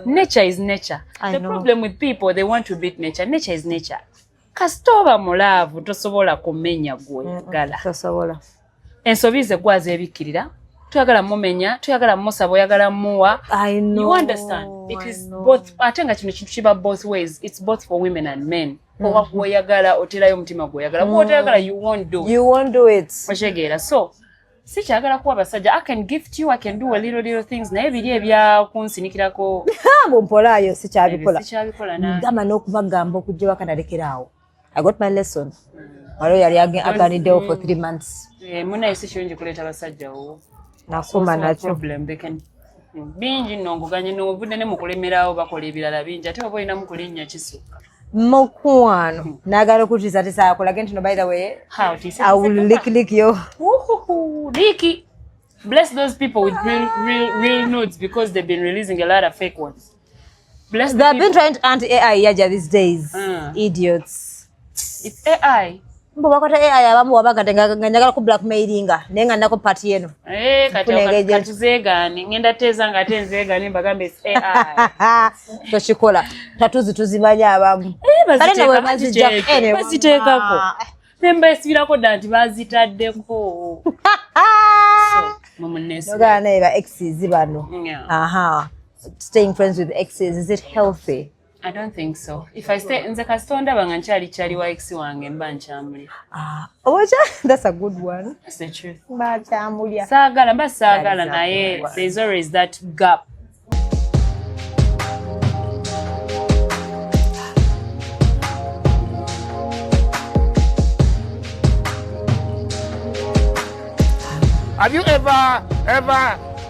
Nature is nature. I The know. problem with people, they want to beat nature. Nature is nature. Kasita oba mu love tosobola kumenya gw'oyagala. Tosobola. Ensobi ze gwazeebikkirira, toyagala mumenya, toyagala musaba, oyagala muwa. I know. You understand? It I is know. both, ate nga kino kintu kiba both ways. It's both for women and men. Oba gw'oyagala oterayo omutima gw'oyagala, gw'otoyagala you won't do. You won't do it. Okitegeera? So sikyagala kuwa basajja. I can gift you, I can do a little little things, naye biri ebyakunsinikirako Mbu mpolaayo sikyabikola. Sikyabikola nange. Gamba n'okubagamba okujja waka nalekeraawo. I got my lesson. Waliwo yali aganiddewo for 3 months. Eh, munaye si kirungi kuleeta basajja wo. Nakoma nakyo. Problem they can bingi nno nguganye novudde ne mukulemerawo bakola ebirala bingi, ate oba olinamu kulinnya kisukka. Mukwano naagala okutiisatiisa akulage nti no, by the way, How tiisa? I will lick lick yo. Woohoo, Ricky, bless those people with real, real, real nudes because they've been releasing a lot of fake ones. Bless the They've been people. trying to anti AI yaja these days. Idiots. It's AI. Mbu bakwata AI abamu wabagate nga njagala ku blackmailinga naye nga nnako party eno. Eh, kati Nfuna engeri katuzeegaane. Ngenda teeza nga ate nzeegaane mbagambe it's AI. Tokikola. Tatuzi tuzimanyi abamu. Kale nno bwe bazijja- anyway, Baziteekako. ah. Nembeesibirako dda nti bazitaddeko. So, mwe munneesibira. Nogana naye ba exes bano. Yeah. Aha. Staying friends with exes, is it healthy? I don't think so. If I stay, nze kasita ndaba nga nkyali kyali wa ex wange mba nkyamulya. Ah, oba that's a good one. That's the truth. Mba kyamulya. Saagala mba saagala That is a naye good one. there's always that gap. Have you ever, ever,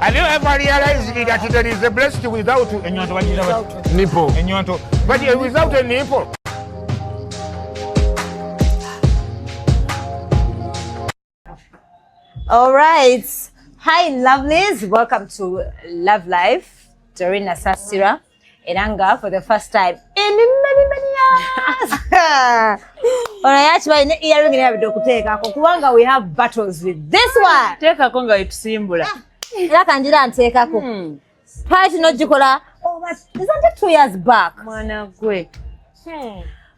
have you ever realized that there is a breast without Ennyonto bagiyita bati? Nipple? Ennyonto. But without a nipple. All right. Hi, lovelies. Welcome to Love Life. Doreen Nasasira. Era for the first time in many, many years. Ono yakimanyi ne earring naye abadde okuteekako kubanga we have battles with this one. Teekako nga wetusimbula. Era kanjira nteekako. Twali tunogikola oh, but isn't it 2 years back? Mwana gwe.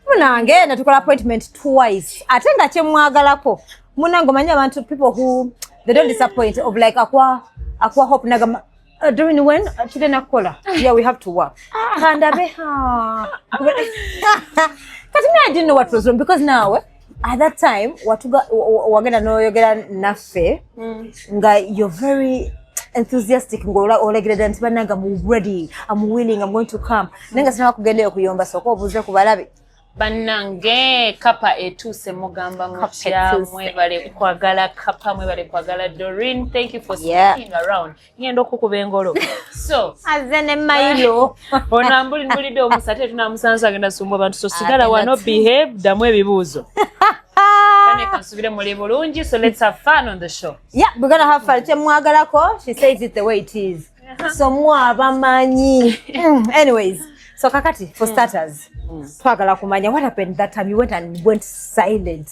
Munange natukola appointment twice ate nga kyemwagalako munange omanyi abantu, people who they don't disappoint, of like akwa hope nagamba, during when tugenda kukola, yeah, we have to work kandabe ha. Kati me, I didn't know what was wrong because now at that time watuga wagenda n'oyogera naffe nga you're very enthusiastic ng'olegerera nti bannange, I'm ready, I'm willing, I'm going to come, naye nga sinaba kugendayo kuyomba sooka obuuze ku balabe. Bannange, kapa etuuse, mugamba mutya? Etuuse. Mwebale kwagala kapa, mwebale kwagala Doreen. Thank you for sticking around. Ngenda okukuba engolo. So aze ne mayilo. Ono ambulidde omusa ate tunamusansa agenda sumba abantu, so sigala Agenda wano, behave, ddamu ebibuuzo. Kane kansubire muli bulungi, so let's have fun on the show. Yeah, we're gonna have fun. Kyemwagalako, she says it the way it is. So mwabamanyi. Anyways, so kakati for starters, twagala kumanya what happened that time you went and went silent.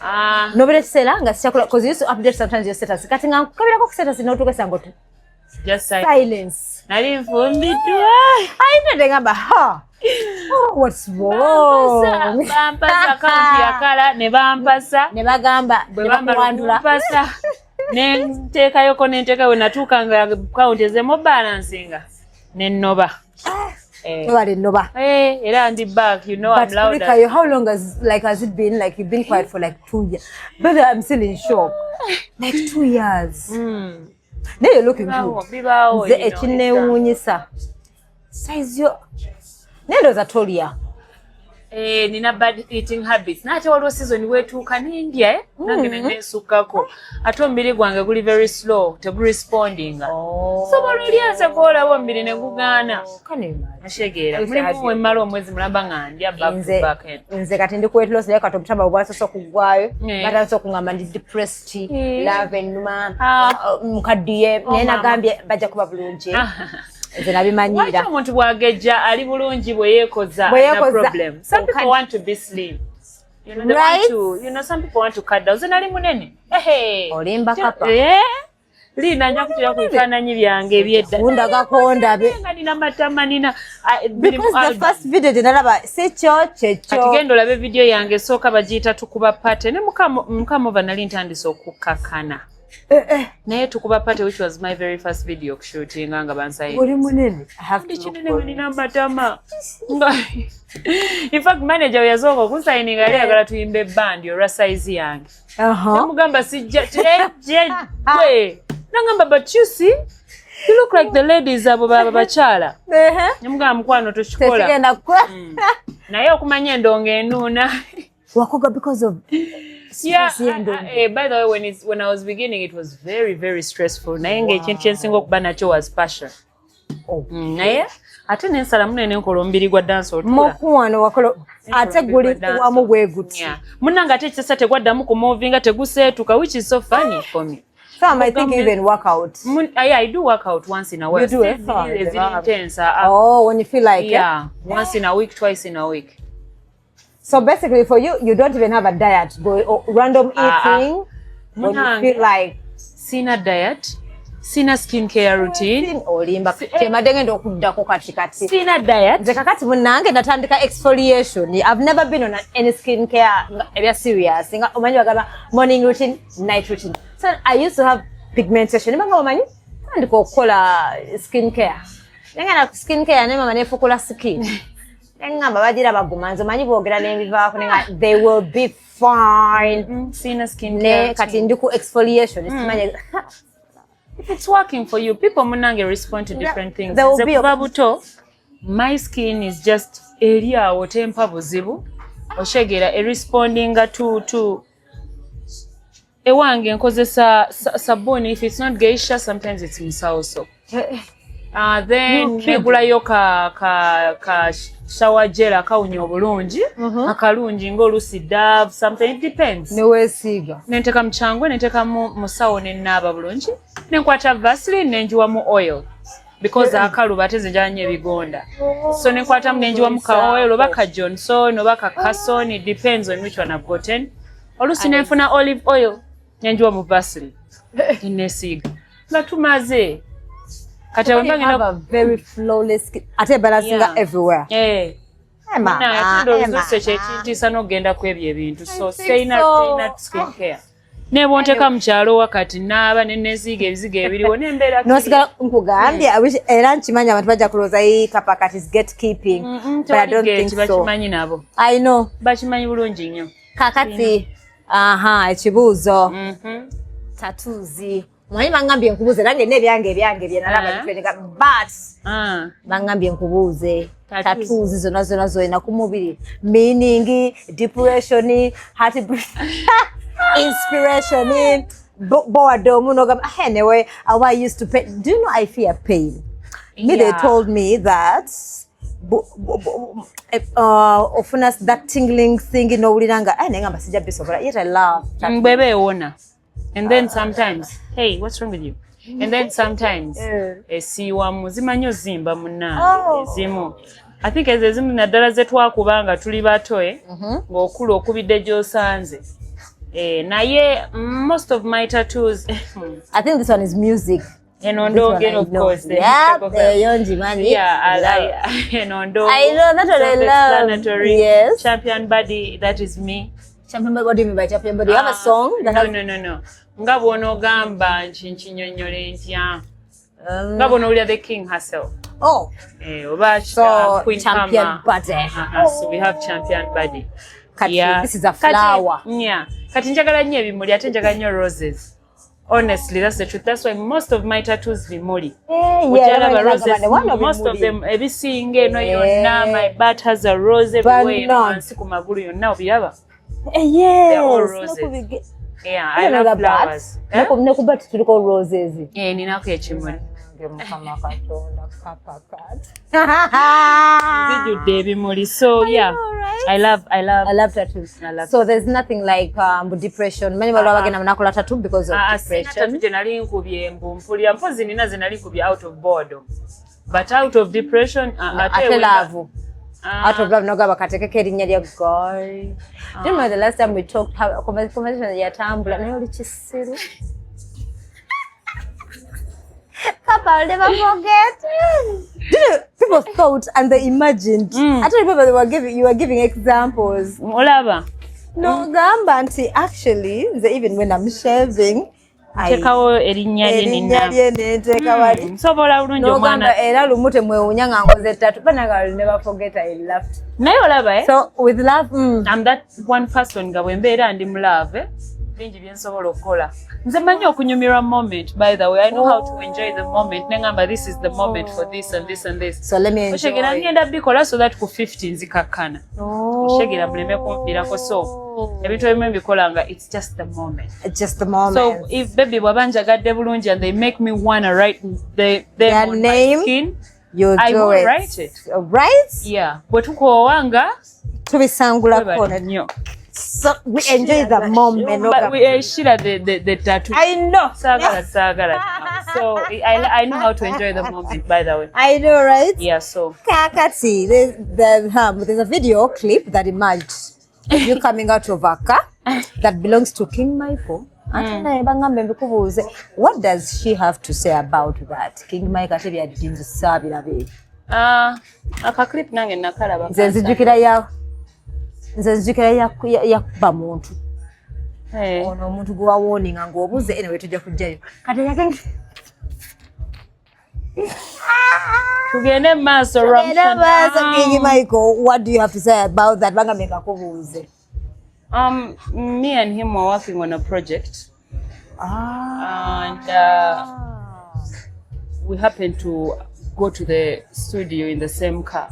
Ah, Nobera ekiseera nga sikyakola because you used to update sometimes your status. Kati nga nkukabirako ku status n'otuuka ngo just say silence. Nali nfumbiddwa. Ayinedde ngamba ha. Oh, what's wrong? Bampasa akawunti yakala ne bampasa. Ne bagamba Bwe ne bamala bakuwandula. okumpasa nenteekayoko nenteekayo we natuuka nga akawunti ezemu balansinga nennoba. Eh. Webale nnoba. Eh, era ndi back, you know. But I'm louder. Rika, how long has it been? Like you've been quiet for like 2 years. Baby, I'm still in shock. Like 2 years. Now you're looking Bibaawo, good. bibaawo, Nze you know, it's, ekinneewuunyisa. Size yo. Naye ndowooza tolya. Eh, nina bad eating habits naye ate waliwo season wetuuka nindya, eh? Nange neneesukkako ate omubiri gwange guli very slow, tegurespondinga. Sobola olya nze gwolaba omubiri ne gugaana. Can you imagine? Ntegeera mulimu wemmala omwezi mulamba nga ndya back to back end. Nze kati ndi ku weight loss naye kati obutama bwasoose okuggwayo batandise okuŋŋamba ndi depressed, love ennuma, Ah. mukaddiye naye mama. nagambye bajja kuba bulungi, nze nabimanyiira. Lwaki omuntu bw'agejja ali bulungi bwe yeekoza Bwe alina yeekoza. problem? Some people want to be slim. You know, they want Right? to, you know, some people want to cut down. Nze nali munene. Ehe. Olimba kapa. Eh? Lina nja kutera ku bifaananyi byange ebyedda. Undagako ndabe. Nga nina matama, nina biri mu Because the album. first video gye nalaba si kyo Kati kyekyo. genda olabe video yange esooka, bagiyita "Tukuba Party", ne mukama ova nali ntandise okukakkana. Eh, eh, Naye "Tukuba Party", which was my very first video okushootinga nga bansayi. Oli munene. I have Ndi to look kinene for nga it. nina amatama nga, in fact, manager we yasooka okunsayininga yali ayagala tuyimbe bandi olwa size yange. Namugamba sijja gwe, nangamba, "But you see, you look like the ladies, abo baba bakyala." Namugamba, "Mukwano, tokikola." Tekigenda ku Naye okumanya endongo enuuna. Wakoga because of Yeah, stress y'endongo. By the way, when I was beginning, it was very, very stressful. Naye ng'ekintu kyensinga okuba nakyo was passion. Oh. Naye ate nensala munene, nkola omubiri gwa dance otula. Mukwano, wakola ate guli wamu bwe guti. Yeah. Munnange, ate ekisesa tegwaddamu kumovinga, teguseetuka, which is so funny for me. Some, I think, even work out. Yeah, I do work out once in a while. You do, eh? Eziri intense. Oh, when you feel like it. Yeah, once in a week, twice in a week. So basically for you, you don't even have a diet. Go oh, random eating when you Munnange. feel like. Sina diet, sina skin care routine. Olimba, kyemadde ngenda okuddako kati kati. Sina diet. Nze kakati munnange natandika exfoliation. I've never been on any skin care nga ebya serious, nga omanyi bagamba morning routine, night routine. So I used to have pigmentation, nebanga omanyi tandika okukola skin care, nengenda ku skin care ne mama nefukula skin, neŋŋamba bagira baguma, nze omanyi boogera n'ebivaako, nenga they will be fine. Sina skin Ne care kati routine. Ndi ku exfoliation, simanyi. If it's working for you, people, munange, respond to different things. There will Nze be a- kuva buto, my skin is just eri awo, tempa buzibu, oshegera, erespondinga to ewange nkozesa sabuni. If it's not Geisha, sometimes it's Musawo soap. Then You kid. Negulayo ka shower gel akawunya obulungi, akalungi ng'olusi Dove, something, it depends. Neweesiiga. Nenteka mu kyangwe, nenteka mu musawo, nenaaba bulungi, nenkwata Vaseline, nenjiwamu oil because akaluba, ate nze njala nnyo ebigonda, so nenkwatamu nenjiwamu ka oil, oba ka Johnson oba ka Cason, it depends on which one I've gotten. Oluusi nenfuna olive oil, nenjiwa mu Vaseline, nesiiga nga tumaze. Kati awo mba You have ngenda a very flawless skin, ate balancinga everywhere. Eh. Eh, mama, Naye ate eh, ndowooza mama. kyekintiisa n'okugenda ku ebyo ebintu, so I think siyina so. siyina skin care. Nebwonteka mu kyalo wakati naaba nenesiiga ebizigo ebiriwo nembeera. Nosigala nkugambye, I wish, era nkimanyi abantu bajja kulowooza, "Ee, Kapa kati is gatekeeping," but I don't think so. Bakimanyi nabo. I know. Bakimanyi bulungi nnyo. Kakati aha, ekibuuzo, tattoos, omanyi bangambye nkubuuze, nange n'ebyange ebyange bye nalaba bitrendinga, but bangambye nkubuuze. Tattoos. Tattoos zonna zonna zolina ku mubiri, meaning, depression, heart, inspiration, boredom, nogamba, "Ah, anyway, how I used to pain." Do you know I fear pain? Me, they told me that ofuna that tingling thing nowulira nga, "Ah," nengamba sijja bisobola, yet I love tattoos. Bweba ewona, and then sometimes, hey, what's wrong with you? And then sometimes esiiwamu, zimanyi ozimba munnange. Oh. Ezimu, I think ezo ezimu naddala ze twakuba nga tuli bato, ng'okula okubidde gy'osanze. Naye most of my tattoos I think this one is music. Eno This one ndongo, I of know. course, the Yeah, music. eyo ngimanyi. Yeah, eno ndongo. I know, that's what I love. Self-explanatory. Yes. Champion Body, that is me. Champion Body, what do you mean by Champion Body? You have a song that No, has no. Nga bw'onoogamba nti nkinyonnyola ntya, nga bw'onoowulira the king herself. Oh, Oba so Queen Champion Kama. Body. So we have Champion Body. Kati, this is a flower. Kati, yeah. Kati njagala nnyo ebimuli, ate njagala nnyo roses. Honestly, that's the truth. That's why most of my tattoos bimuli. Eh, yeah, Okyalaba roses, wano most of bimuli. them ebisinga eno yonna, my butt has a rose everywhere, eno Bannange. wansi ku magulu yonna obiraba. Eh, yes. They're all roses. Yeah, I You know love the bat? flowers. Eh? Ne ku butt tuliko roses. Eh, ninako ekimuli. Mukama Katonda, Kapa Kat. Zijjudde ebimuli. So yeah, know, right? I love I love tattoos. I love So there's nothing like depression. Many waliwo abagenda munakola tattoo because of Ah, sina depression. tattoo gye nali nkubye mbu mpulira, mpozi nina ze nali nkubye out of boredom, but out of depression, ate Ate love. Ah, Out of love nogamba katekeko erinnya lya guy. Do you know the last time we talked, how conversation yatambula, naye oli kisiru. Papa, I'll never forget. Do you know, people thought and they imagined. I don't remember they were giving you were giving examples. Olaba. No, gamba nti actually nze even when I'm shaving, Tekawo erinnya lye. Erinnya lye nenteeka wali. Nsobola bulungi omwana. Nogamba era lumu temwewuunya nga nkoze tattoo. Banange, I'll never forget, I laughed. Naye olaba, eh? So with love, I'm that one person nga bwe mbeera ndi mu love, eh? Bingi bye nsobola okukola. Nze mmanyi okunyumirwa moment. By the way, I know how to enjoy the moment, neŋŋamba this is the moment for this and this and this. So let me enjoy. Oshegera ngenda bikola so that ku 50 nzikakkana. Oh. Oshegera muleme kunfiirako. So ebintu ebimu mbikola nga it's just the moment. Just the moment. So if baby bw'aba njagadde bulungi and they make me wanna write them Their on name, my skin, you I do will it. Write it. Right? Yeah, bwe tukoowa nga Tubisangulako. webale nnyo. So we enjoy the moment. But we share the tattoo. I know. Saagala, saagala. So I know how to enjoy the moment, by the way. I know, right? Yeah, so Kakati, there's a video clip that emerged of you coming out of a car that belongs to King Michael. Ate naye bangambe mbikubuuze, what does she have to say about that? King Michael ate byadinze saabirabe. Aka clip nange nakalaba. Nze nzijukira yakuba muntu. Hey. Ono omuntu gwe wawooninga ng'obuze, anyway tujja kujjayo. Kati yagenge Tugende mu maaso. Era maaso. Ramshana. King Michael, what do you have to say about that? Bangambe nkakubuuze. Me and him were working on a project and we happened to go to the studio in the same car.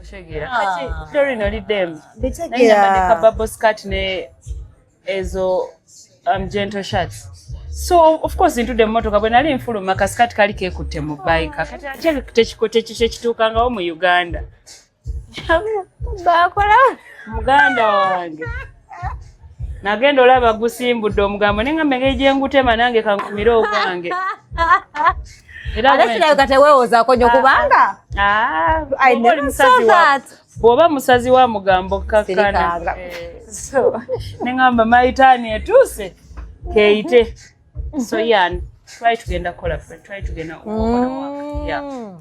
Otegeera? Kati Doreen oli dem. Naye nyambadde ka bubble skirt ne ezo gentle shirts. So of course ntudde mu motoka, bwe nali nfuluma kasikati kali keekutte mu bayika. Kati ate tekituukangawo mu Uganda. Bakola. Muganda wange nagenda olaba gusimbudde omugambo, naye ngamba engeri gye ngutema nange kankumire ogwange. Era Ate kirabika teweewozaako nnyo kubanga Ah, I bw'oba oli never musazi saw that. Bw'oba musazi wa mugambo, kakkana. Sirikanga. Eh, so ne ŋŋamba mayitaani etuuse keeyite. So yeah, twali tugenda kukola, twali tugenda okukola work. Yeah.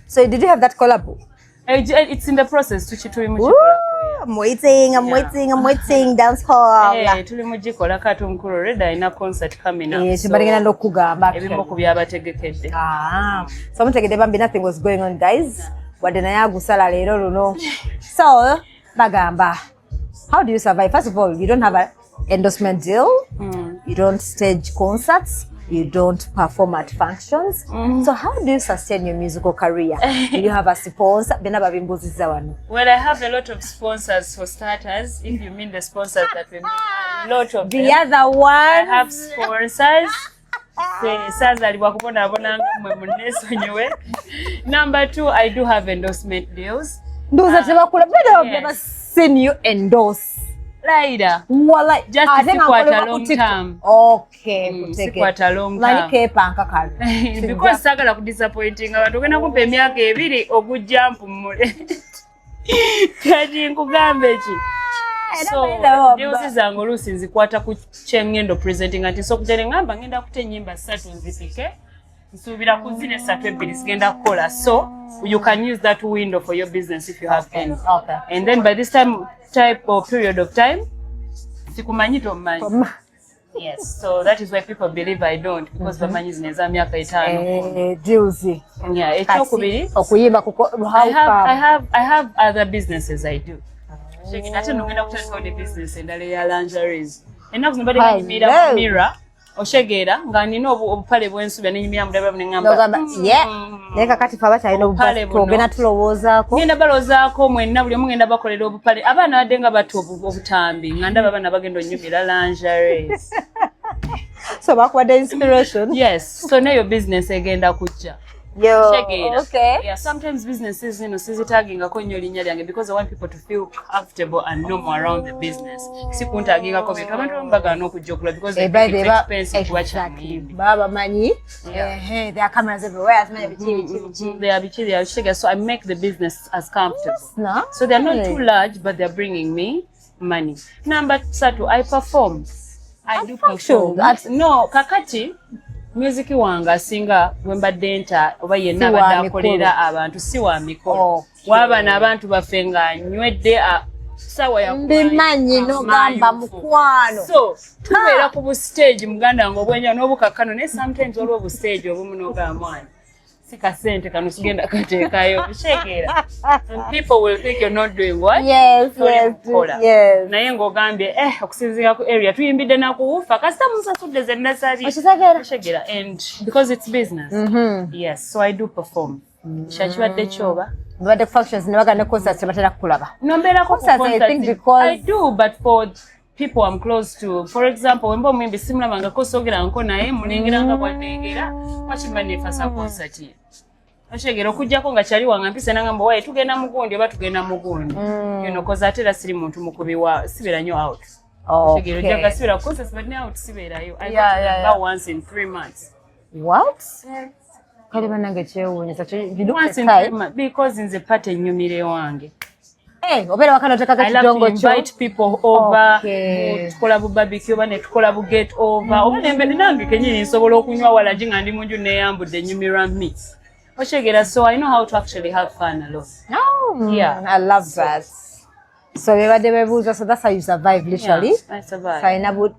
So did you have that collab? It's in the process, tuli mu kikolako. I'm waiting, I'm waiting, I'm waiting. Dance hall. Eh, tuli mu gikolako ate omukulu already alina concert coming up. Eh, So, kimbaligenda n'okugamba. ebimu ku byabategekedde. Ah, so mutegedde bambi, nothing was going on, guys. Wadde naye agusala leero luno. So bagamba, how do you survive? First of all, you don't have an endorsement deal. You don't stage concerts. You don't perform at functions. So how do you sustain your musical career? Do you have a sponsor? Byonna babimbuuzizza wano. Well, I have a lot of sponsors for starters. If you mean the sponsors that we mean, a lot of The them. other one. I have sponsors. Saazaalibwa kubonaabona nga mmwe, munneesonyiwe. Number two, I do have endorsement deals. Ndowooza tebakula. But I've Yes. never seen you endorse. Laira. Wala Just ate nga sikwata nkolebwa ku long TikTok. term. Okay, kutegedde. Sikwata long Manyi term. keepanka kano. Because saagala kudisappointinga abantu, ogenda kumpa emyaka 2 ogujja mpumule. Kati nkugambe ki? So deals zange oluusi nzikwata ku kyengendo presenting nti nsobola okujja ne ŋŋamba ngenda kuta ennyimba ssatu nzipike, nsuubira ku zino essatu ebbiri zigenda kukola. So you can use that window for your business if you have any. And then by this time type or period of time sikumanyi, tomanyi. Yes, so that is why people believe I don't, because bamanyi zino ez'emyaka 5. Eh, deals. Yeah, ekyokubiri, okuyimba kuko how I have, come? I have other businesses I do. Ate nogenda kutandikawo ne business endala eya lingeries. Ennaku zino mbadde nyimirira mu Hello. mirror, oshegeera nga nina obupale bwensubya nenyimira mudabira neŋŋamba Nogamba, ye naye kakati fe abakyalina Obupale buno. ogenda tulowoozaako. Ngenda balowoozaako mwenna, buli omu ngenda bakolera obupale. Abaana badde nga batta obutambi nga ndaba abaana bagenda onyumira lingeries. So bakuwadde inspiration. Yes, so neyo business egenda kujja. Yo, Tegeera. okay. Yeah, sometimes businesses zino sizitagingako nnyo linnya lyange because I want people to feel comfortable and normal around the business. Si kuntagingako bintu, abantu abamu bagaana okujja okula because they Eh, by think the it's expensive kuba exactly. kyamuyimbi. Baba bamanyi. Yeah. Ehe, there are cameras everywhere, simanya biki biki biki. They are biki, they are biki. So I make the business as comfortable. No? So they're not too large, but they're bringing me money. Number satu, I perform. I do functions. perform. No, kakati Music wange asinga gwe mbadde nta oba yenna Si wa abadde mikolo. akolera abantu si wa mikolo. Waabano abantu baffe ng'anywedde sawa ya Mbimanyi n'ogamba mayufu. mukwano. So tubeera ku bustage, muganda wange, obwenja n'obukakkano, naye sometimes waliwo obustage obumu n'ogamba, mwana, si kasente kano sigenda kateekayo, kitegeera, and people will think you're not doing what? Toli kukola. Naye ng'ogambye, okusinziira ku area tuyimbidde nakuwufa, kasita musasudde ze nasabye. Okitegeera? Okitegeera? And because it's business, yes, so I do perform. Kyakibadde kyoba Babadde ku functions ne bagenda ne concerts, tebatera kukulaba. No, mbeerako ku Concerts, I think concerts. because- I do, but for people I'm close to. For example, wemba omuyimbi simulabangako, soogeranko naye, mulengera nga bwannengera, wakiba neefasa concert ye. Okitegeera? Okuggyako nga kyali wange mpisa nangamba, waye tugenda mugundi oba tugenda mugundi. 'Cause ate era siri muntu mukubi wa sibeera nnyo out. Okitegeera? Ojjaga sibeera ku concerts, but ne out sibeerayo. I go to the bar once in 3 months. What? Kale bannange, kyewuunyisa. You look Once the in type. 3 months because nze party ennyumira ewange. Eh, obeera waka n'oteekako I love to ekidongo kyo. invite people over. Tukola bu barbecue oba ne tukola bu get over oba nembe nange kenyini nsobola okunywa walagi nga ndi mu nju neeyambudde, nyumirwa me. Okitegeera? So I know how to actually have fun alone. Oh, Yeah. I love that. So bebadde bebuuza, so that's how you survive, literally. Yeah, I survive. So alina bu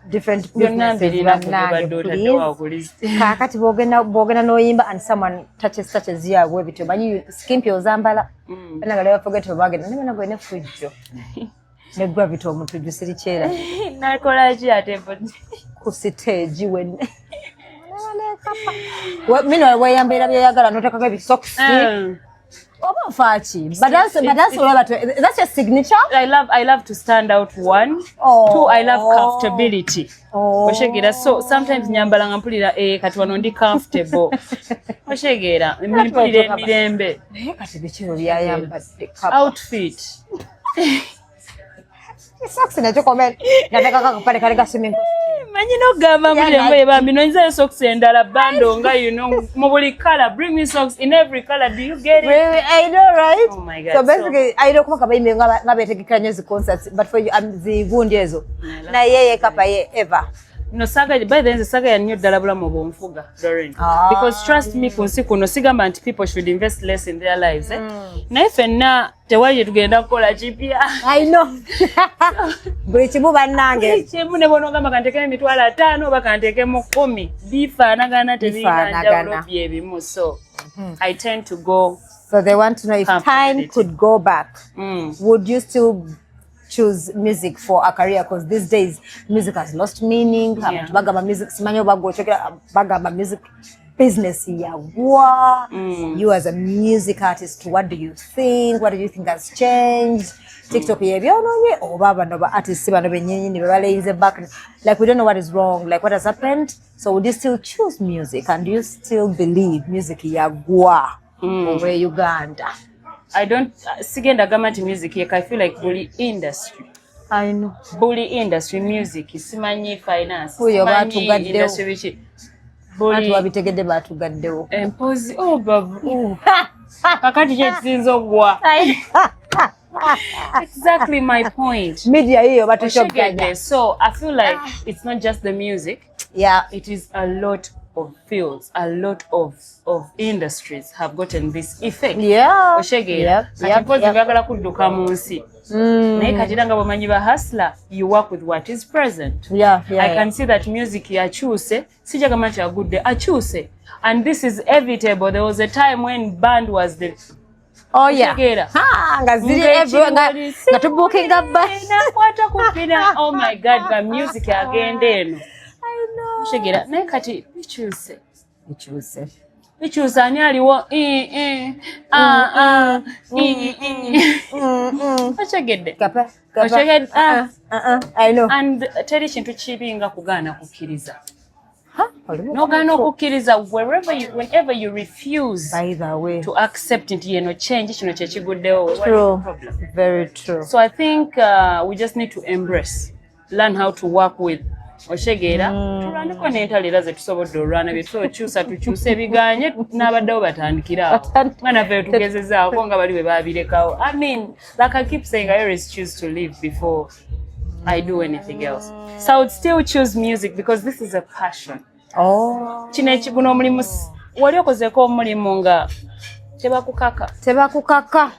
different Byonna businesses, mbirina bannange, kubadde please. otaddewo ku list. Kaakati bwogenda n'oyimba and someone touches you bwe bityo, manyi skimpy ozambala. Bannange, never forget bwe bagenda ne bannange olina effujjo ne Gravity Omutujju sirikyera. Nakola ki ate? Ku stage wenne mino weyambaira byeyagala notekako ebisokisi oba nfaaki, but that's olaba that's your signature. I love to stand out, one. Oh. Two, I love comfortability. Oh. Otegeera? So sometimes nyambala nga mpulira, kati wano ndi comfortable. Otegeera? Mpulira emirembe. Naye kati bikiro byayambadde kapa. Outfit. Socks nakyo comment natekako akapale kali ka swimming. Manyi n'okugamba mpulira engoye, bambi nonyizayo socks endala bando nga mu buli color. Bring me socks in every color. Do you get it? Really, I know, right? Oh my God. So basically, I know kuba bayimbi nga beetegekera nnyo zi concerts, but for you, zigundi ezo. Naye ye kapa ye ever. No, saga by the way, saga nnyo ddala bulamu bwonfuga, Doreen. Ah. Because trust me, ku nsi kuno sigamba nti people should invest less in their lives, eh? Naye ffenna tewali gye tugenda kukola kipya. I know. Buli kimu, bannange. Kimu ne bw'onoogamba kanteekemu 50,000 oba kanteekemu 10,000, bifaanagana, tebirina Bifaanagana. njawulo, byebimu. So I tend to go So they want to know, if time Comfortability. could go back, would you still choose music for a career? Because these days music has lost meaning. Abantu bagamba music, simanyi oba gwokyogera, bagamba music business yagwa. You as a music artist, what do you think? What do you think has changed? TikTok yebyonoonye oba bano ba artists bano bennyini be balayinze back? Like, we don't know what is wrong, like what has happened. So would you still choose music, and do you still believe music yagwa owe Uganda? I don't, sigenda gamba nti music yeka. I feel like buli industry, I know. Buli industry, music, simanyi finance, Oyo simanyi baatugaddewo. industry biki, Anti buli wabitegedde, baatugaddewo. Empozi, oh, bavu kakati kyekisinza ogwa. Exactly my point. Media yiyo batukyoganya. Otegedde? So I feel like it's not just the music, it is a lot of fields, a lot of industries have gotten this effect. Otegeera? Kati mpozi njagala kudduka mu nsi, naye kati era nga bwemanyi ba hustler, you work with what is present. I can see that music yakyuse, sijagamba nti agudde, akyuse, and this is evitable. There was a time when band was the Oh yeah. Otegeera? Ha, nga ziri everywhere, nga tubuukinga ba Nakwata kupira, oh my God, nga music agenda eno. I know. Otegeera? Naye kati bikyuse. Bikyuse. Bikyuse. Ani aliwo? Eh, eh, ah, ah, eh, eh. Otegedde? Kapa, kapa. Otegedde? Ah. I know. And teri kintu kibi nga kugaana kukkiriza. Ha, olimu N'ogaana okukkiriza, wherever you, whenever you refuse By the way. to accept nti yeno change, kino kyekiguddewo, what is the True. problem? Very true. So I think we just need to embrace, learn how to work with. Otegeera? Tulwaneko n'entalo era ze tusobodde olwana, bye tusobola okyusa tukyuse, ebiganye n'abaddewo batandikire awo, nga naffe tugezezaako nga bali bwe babirekawo. I mean, like I keep saying, I always choose to live before I do anything else. So I would still choose music because this is a passion. Oh. Kino ekiguno omulimu wali okozeeko omulimu nga tebakukaka? Tebakukaka.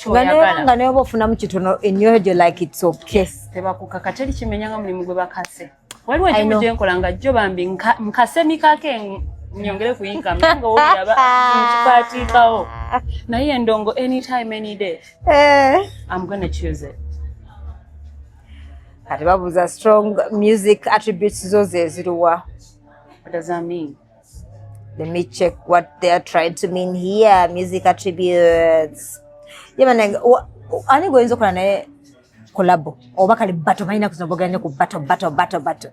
Nga Ky'oyagala. nga naye oba ofunamu kitono in your head you're like, it's okay. Tebakukaka, teri kimenya nga mulimu gwe bakase. Waliwo I egimu know. gyenkola nga jjo bambi nkase mikake nyongere ku income, naye nga owulira nkikwatiikawo, naye endongo anytime, any day, Eh. I'm gonna choose it. Kati babuuza strong music attributes zo ze ziruwa? What does that mean? Let me check what they are trying to mean here. Music attributes. Yeah, man, ani gwoyinza okukola naye collabo oba kale battle? Balina kuzino bogera nnyo ku battle, battle, battle, battle.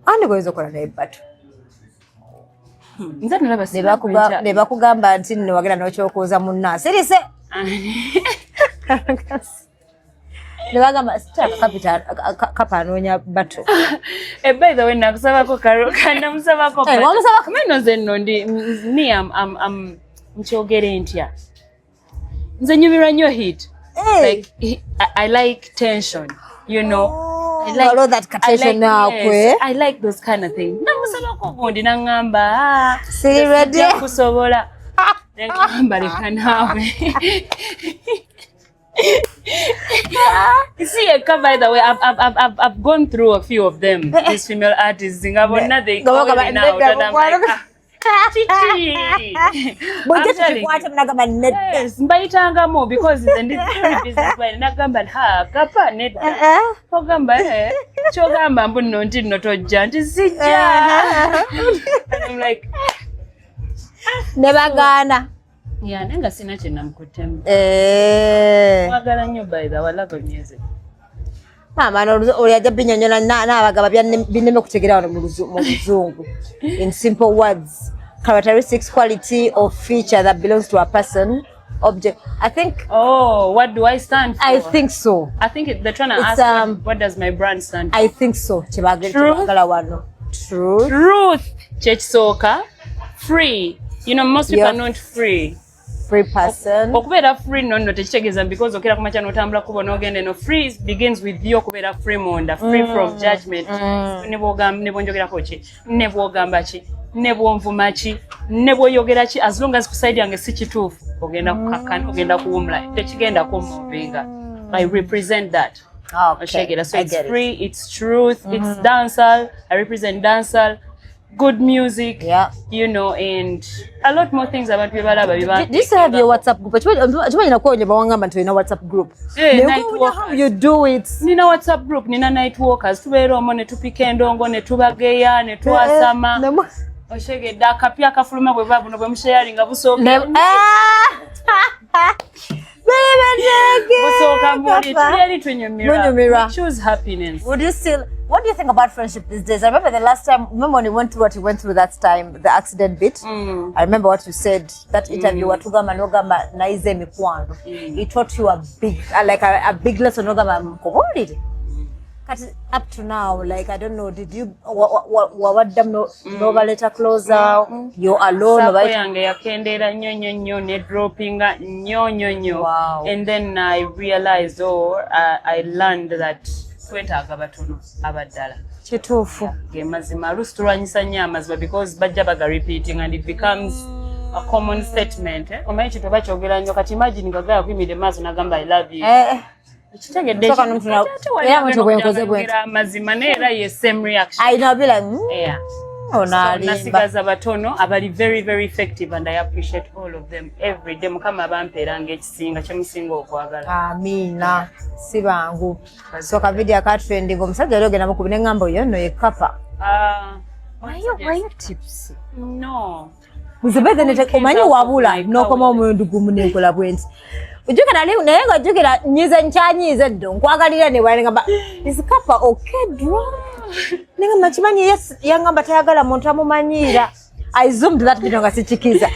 Ani gwoyinza okukola naye battle? Nze nolaba. Ne bakugamba nti nno wagenda n'okyokuuza munna sirise, ne bagamba sitaka kapa anoonya battle. Eh, by the way, nakusabako karo, namusabako. Eh, wamusabako? Meno nze nno ndi me am nkyogere ntya, nze nyumirwa nnyo hit. Hey. Like I like tension. I like, Waliwo that I tension like, akwe. Yes, I like those kind of things. Namusabako gundi naŋŋamba, "Ah, Siri ready." sijja kusobola. Neŋŋamba leka naawe. See, Eka, by the way, I've gone through a few of them, these female artists. Nga bonna they Nga call bagamba, me now, nedda, and I'm like, mukwano. "Ah, kiki?" Bw'ojja I'm telling you. tukikwate munagamba nedda. Yes, mbayitangamu because nze ndi very business minded. Nagamba ha kapa nedda. Eh, Ogamba eh, kyogamba mbu nno nti nno tojja nti sijja. And I'm like, ne bagaana. Yeah, naye nga sina kye namukuttemu. Eh. Mwagala nnyo, by the way, I love her music. Maama oli ajja binyonyola n'abagaba binneme okutegeera wano mu luzungu. In simple words, characteristics, quality or feature that belongs to a person, object, I think. Oh, what do I stand for? I think so. I think they're trying to It's, ask what does my brand stand for? I think so. Truth. Kyebagala wano, truth. Truth kyekisooka. Free. You know, most people Yeah. are not free. Free person. Okubeera free nno nno tekitegeeza because okera ku makya n'otambula kubo n'ogenda eno. Free begins with you okubeera free munda, free from judgment. Ne bw'onjogerako ki, ne bw'ogamba ki, ne bw'onvuma ki, ne bw'oyogera ki, as long as ku side yange si kituufu, ogenda kukakkana, ogenda kuwumula, tekigenda kumuvinga. I represent that. Okay. Oshegera. So I it's get it. free, it's truth, it's dancehall. I represent dancehall, good music, and a lot more things abantu bye balaba bye Do you still have your WhatsApp group? Kimanyi nakuwa bawangamba nti olina WhatsApp group. Eh, Naye night nkuwunya how walkers. you do it. Nina WhatsApp group, nina night walkers, tubeera omwo ne tupika endongo ne tubageya ne twasama. Eh, Oshegedde akapya akafuluma bwe buba buno bwe musharinga busooka Ah! Bebe busooka muli Papa. tuli eri tunyumirwa. Munyumirwa. We choose happiness. Would you still? What do you think about friendship these days? I remember the last time. Remember when you went through what you went through that time, the accident bit. I remember what you said that interview. Watugamba nogamba naize mikwano. It taught you a big, like a big lesson. Nogamba mkubulire. Kati up to now, like, I don't know, did you wawaddamu nobaleta closer? You're alone. Saako Oba yange yakendeera nnyo nnyo nnyo ne droppinga nnyo nnyo nnyo. And then I realized or I learned that twetaaga batono abaddala. Kituufu. Ge mazima, oluusi tulwanyisa nnyo amazima because bajja baga repeating and it becomes a common statement, eh? Omanyi kintu oba kyogera nnyo, kati imagine nga gaya kuyimiridde maaso nagamba, "I love you." Eh, Ekitegedde. Soka era muntu bwe nkoze bwe nti. Amazima naye era ye same reaction. I know, be like, So, ono alimba. nasigaza batono abali very very effective and I appreciate all of them every day. Mukama abampeera ng'ekisinga kyemusinga okwagala. Amiina, si bangu. So ka video aka trending, omusajja oli ogenda mukubi neŋŋamba oyo nno ye Kapa. Ah, Wayo tips. No. Nze bethe nete omanyi wabula n'okoma omulundi gumu nenkola bwe nti ojjukira nali naye nga ojjukira nyize nkyanyiize ddo nkwagalira ne bwala ngamba, is Kapa okay drunk? Nengamba kimanyi, yes, yangamba tayagala muntu amumanyiira. I zoomed that video nga sikikiza.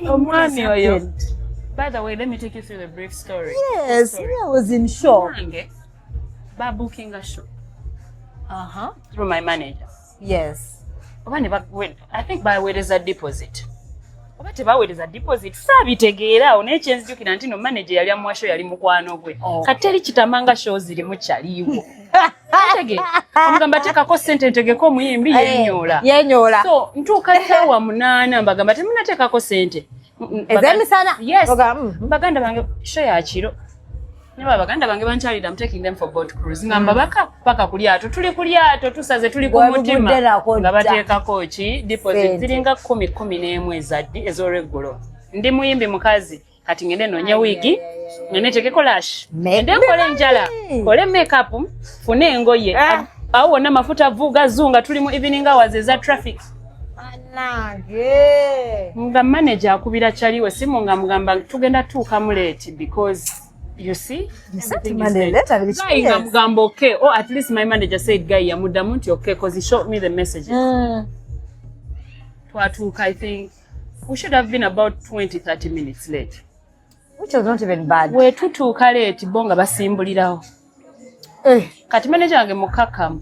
Omwami oyo, by the way, let me take you through the brief story. Yes, Story. I was in shock. Nange babookinga show through my manager. Yes. Oba ne I think baweereza deposit. Oba tebaweereza deposit, saabitegeera awo, naye kyenzijukira nti no manager yali amuwa show yali mukwano gwe. Kati teri kitamanga show zirimu kyaliwo. Otegeera? Omugamba teekako ssente ntegeke omuyimbi, yenyoola. Yenyoola. So ntuuka ssaawa 8, mbagamba temunateekako ssente. Ez'emisana? Yes. Oga. Baganda bange, show ya kiro. Niba baganda bange bankyalira, I'm taking them for boat cruise. Ngamba baka paka ku lyato, tuli ku lyato, tusaze, tuli ku mutima. Bwebugudderako Nga dda. bateekako ki? Deposit. Ssente. Ziringa 10:11 ezaddi ez'olweggulo. Ndi muyimbi mukazi. Kati ngende noonye wiigi, ngende nteekeko lash. Ngende nkole enjala, nkole makeup, nfune engoye. Ah. Awo wonna mafuta vuga zunga, tuli mu evening hours eza traffic. Anange. Nga manager akubira kyaliwe simu nga mugamba tugenda tuukamu late because you see everything is Monday late. later, which Guy nga yes. mugamba okay, or at least my manager said, guy yamuddamu nti okay, 'cause he showed me the messages. Twatuuka, I think we should have been about 20 30 minutes late. Which was not even bad. We tutuuka late, bo nga basimbulirawo. Kati manager wange mukakamu,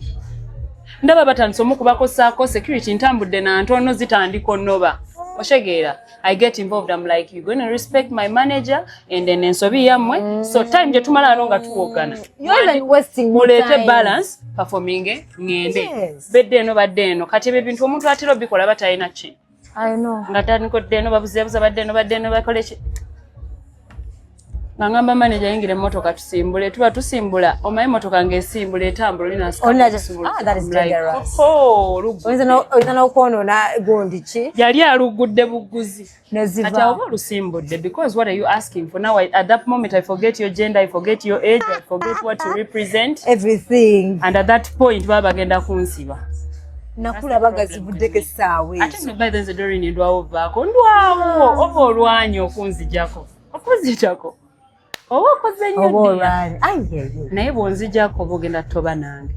ndaba batandise omukubako saako security, ntambudde na ntono zitandika onoba, oshegeera. I get involved. I'm like, "You going to respect my manager and then ensobi yammwe." So time gye tumala wano nga tuwogana. You're even wasting more Muleete time. balance, performing, ŋŋende. Bedde eno, badde eno. Kati ebyo ebintu omuntu atera obikola batalina ki. I know. Nga tandika eno, babuzeebuza, badde eno, badde eno, bakole ki. Nga ngamba manager, yingira emmotoka tusimbule. Tuba tusimbula, omanyi emmotoka ng'esimbula etambula, olina. Ah, that is dangerous. Oyinza n'okwonoona gundi ki. Yali alugudde buguzi. Neziva. Kati awo oba olusimbudde, because what are you asking for now? At that moment I forget your gender, I forget your age, I forget what you represent. Everything. And at that point baba bagenda kunsiba. Nakulaba nga zivuddeko essaawa Ate ezo. nno by then nze Doreen ndwawo, vaako ndwawo, oba olwanya okunzijako oba okoze nnyo Oba ddiya. olwanya. Ayeye. Naye bw'onzijako oba ogenda toba nange.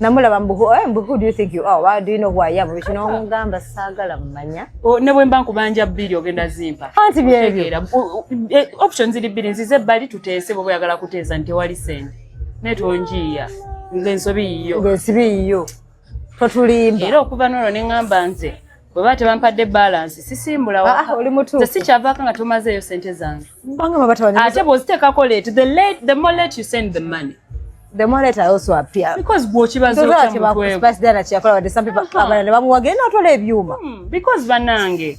Namulaba mbu, eh, mbu, "Who do you think you are? Why do you know who I am?" Biki n'omugamba saagala mumanya. Ne bwe mba nkubanja 2 ogenda zimpa. Anti byebyo. Otegeera, option ziri bbiri, nzize ebbali tuteese bwe oyagala kuteesa nti tewali sente, naye tonjiiya ng'ensobi yiyo. Ng'ensibi yiyo. Totulimba. Era okuva n'olwo ne ŋŋamba nze bwe baba tebampadde balance sisimbula Ah, waka. oli mutuufu. Nze sikyavaako nga tomazeeyo sente zange. Banga babatawanya. Ate bw'oziteekako late, the more late you send the money, The more late I also appear. Because bw'okibaza Tozola otya mutwe. Spice Diana kyeyakola, wadde some people abalala ne bamuwa genda otwala ebyuma. Because bannange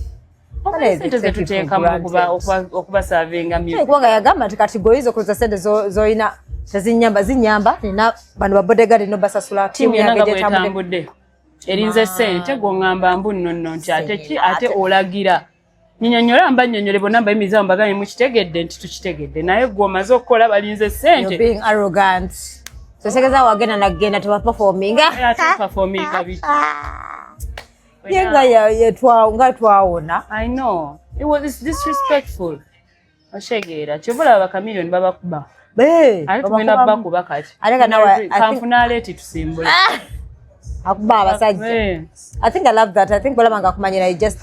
Kale, sente take it for zetuteekamu granted. okubasavinga music. Kubanga yagamba nti kati gweoyinza okuza sente z'olina tezinyamba, zinyamba nina bano ba bodyguard no basasula. Tiimu yonna yange nga gyetambudde. bwetambudde erinze sente, gwoŋŋamba mbu nno nno nti ate ki, ate olagira nyinyonnyola mba nnyonnyole bonna mbayimiriza mbagambe mukitegedde nti tukitegedde, naye gwe omaze okukola balinze You're sente. being arrogant. So kitegeeza wagenda nagenda tebaperforminga. Ate performinga biki? Ye nga nga twawona. I know. It's disrespectful. Oshegeera. Kyova olaba bakamiliyoni babakuba. Ate tugenda bakuba kati. Ate nga nawe, Kanfuna late tusimbule. Akuba abasajja. I think I love that. I think bolaba nga akumanyira, you just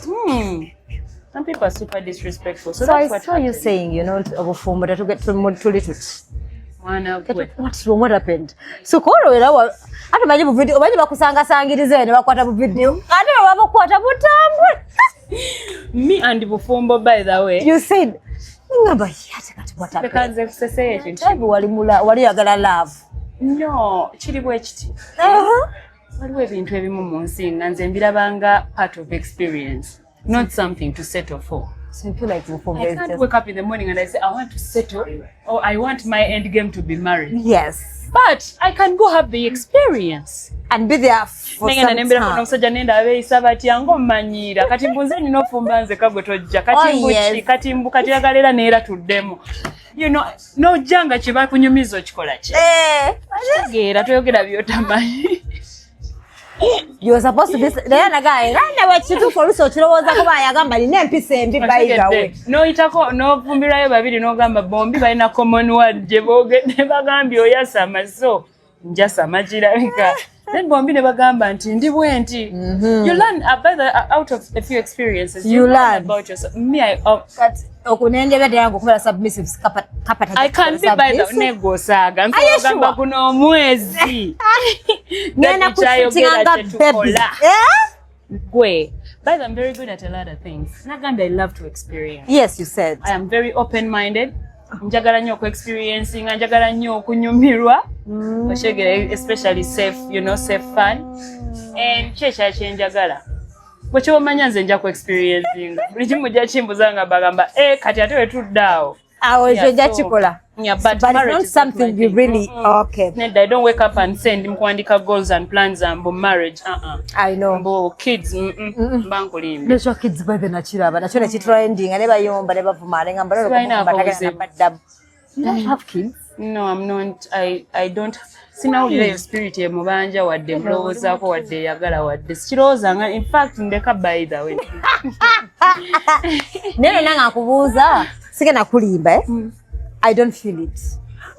Some people are super disrespectful. So, So I that's what saw you happened. saying, obufumbo tuli tuti. Mwana gwe. What's wrong? What happened? So kolo era ate manyi bu video, omanyi bakusangasangiriza ne bakwata bu video. Ate bwe bakukwata butambula. Me and bufumbo, by the way. You said, ngamba ate kati what happened? Leka nze nkuseseyo ekintu. Time wali mula wali yagala love. No, kiri bwe kiti. Waliwo ebintu ebimu mu nsi nga nze mbirabanga part of experience, not something to settle for. So you feel like bufumbo I is can't just wake up in the morning and I say, "I want to settle," or "I want my end game to be married." But I can go have the experience. And be there for Nengenda some nembirako time. n'omusajja nenda abeeyisa batya ng'omanyiira, kati mbu nze nina ofumba nze kagwe tojja kati Oh, mbu ki yes. kati mbu kati oyagala era neera tuddemu, n'ojja nga kye bakunyumiza okikola ki. Kitegeera toyogera by'otamanyi. You're supposed to be naye naga era nawe kituufu oluusi okirowooza kuba yagamba nina empisa embi, by the way. Otegedde? N'oyitako n'ovumbirayo babiri n'ogamba bombi balina common word gye boogedde, bagambye oyasama, so njasama kirabika, then bombi ne bagamba nti ndi bwe nti. You learn by the, out of a few experiences you, You learn. about yourself. Me, I, Kati okunenjebya ddala nga okubeera submissive kapata. I can be, by the negosaaga. Are you Nsobogamba sure? guno omwezi Ngenda kyayogera kushootinga nga baby. kyetukola. Eh? Gwe By the way, I'm very good at a lot of things. Nagambye I love to experience. Yes, you said. I am very open-minded. Njagala nnyo okuexperiencing, njagala nnyo okunyumirwa. Okyegera, especially safe fun. And ki ekirala kye njagala? Bwe kyomanya nze nja ku-experiencing. Buli kimu ojja kimbuza nga bagamba, "Eh, kati ate we tudde awo." Awo ekyo Yeah, ojja kikola. Yeah, but But it's marriage not is not something my you thing. really Mm-mm. okay. Nedda, I don't wake up and say ndi mukuwandika goals and plans mbu marriage. Uh-uh. I know. Mbu kids, mba nkulimbye. Nekyo kids bwe nakiraba nakyo nekitrendinga ne bayomba ne bavuma ne ngamba Sibalinaako buzibu. baddamu. You don't have kids? No, I'm not. I don't. Sinawulira eyo spirit emubanja wadde mulowoozaako wadde eyagala wadde sikirowoozanga. In fact, ndeka, by the way. Naye nonna nga nkubuuza, sigenda kulimba, eh? I don't feel it.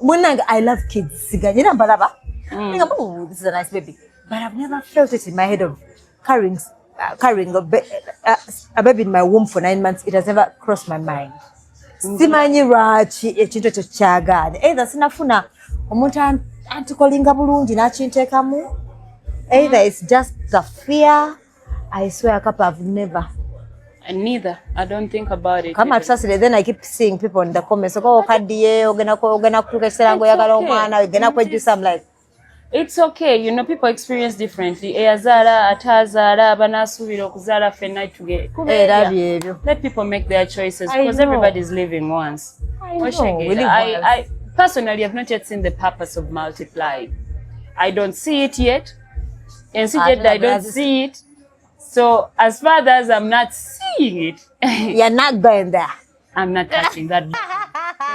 Munnange, I love kids, siganye era mbalaba nga, "Oh, this is a nice baby," but I've never felt it in my head of carrying a baby in my womb for 9 months. It has never crossed my mind. Simanyi lwaki ekintu ekyo kyagaanye. Either sinafuna omuntu antikolinga bulungi n'akinteekamu, either it's just the fear. I swear, cup, I've never. And neither. I don't think about it. Kama tusasire. Then I keep seeing people in the comments, "Oh, okaddiye, ogenda kutuuka ekiseera ng'oyagala It's okay. omwana, ogenda kwejjusa." I'm like, It's okay. People experience differently. Eyazaala, ataazaala, abanaasuubira okuzaala, ffenna tuge. Era byebyo. Let people make their choices I because know. everybody's living once. I know. Oshegera. We live once. I personally have not yet seen the purpose of multiplying. I don't see it yet. And see, Ah, I don't see it. So as far as I'm not seeing it, You're not going there. I'm not touching that.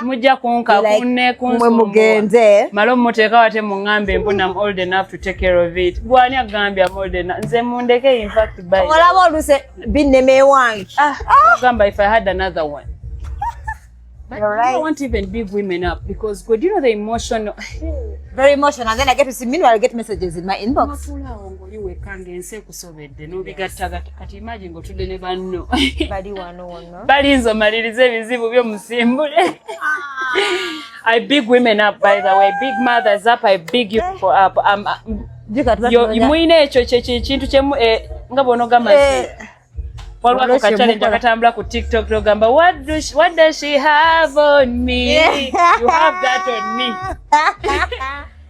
Mujja kunka Like, kunne mwe mugenze. Male omuteeka wate muŋŋambe mbuna I'm old enough to take care of it. Gwani agambye I'm old enough? Nze mundeke, in fact, bye. Olaba oluse binnema ewange. Ah, gamba if I had another one. But You're I right. don't want to even big women up because good, you know the emotional. Very emotional. And then I get to see, meanwhile, I get messages in my inbox. Otuulaawo ng'oli wekka ng'ensi ekusobedde n'obigattagatta, kati imagine ng'otudde ne banno. Bali wano wano. Balinze omalirize ebizibu byo musimbule. I big women up, by the way, big mothers up, I big you people up. Jika tuba tunoonya- Mulina ekyo kyekintu kyemu nga bw'onogamba nti waliwo ako Waliwo ka challenge kyemukola. Akatambula ku TikTok togamba, What does she have on me?" You have that on me.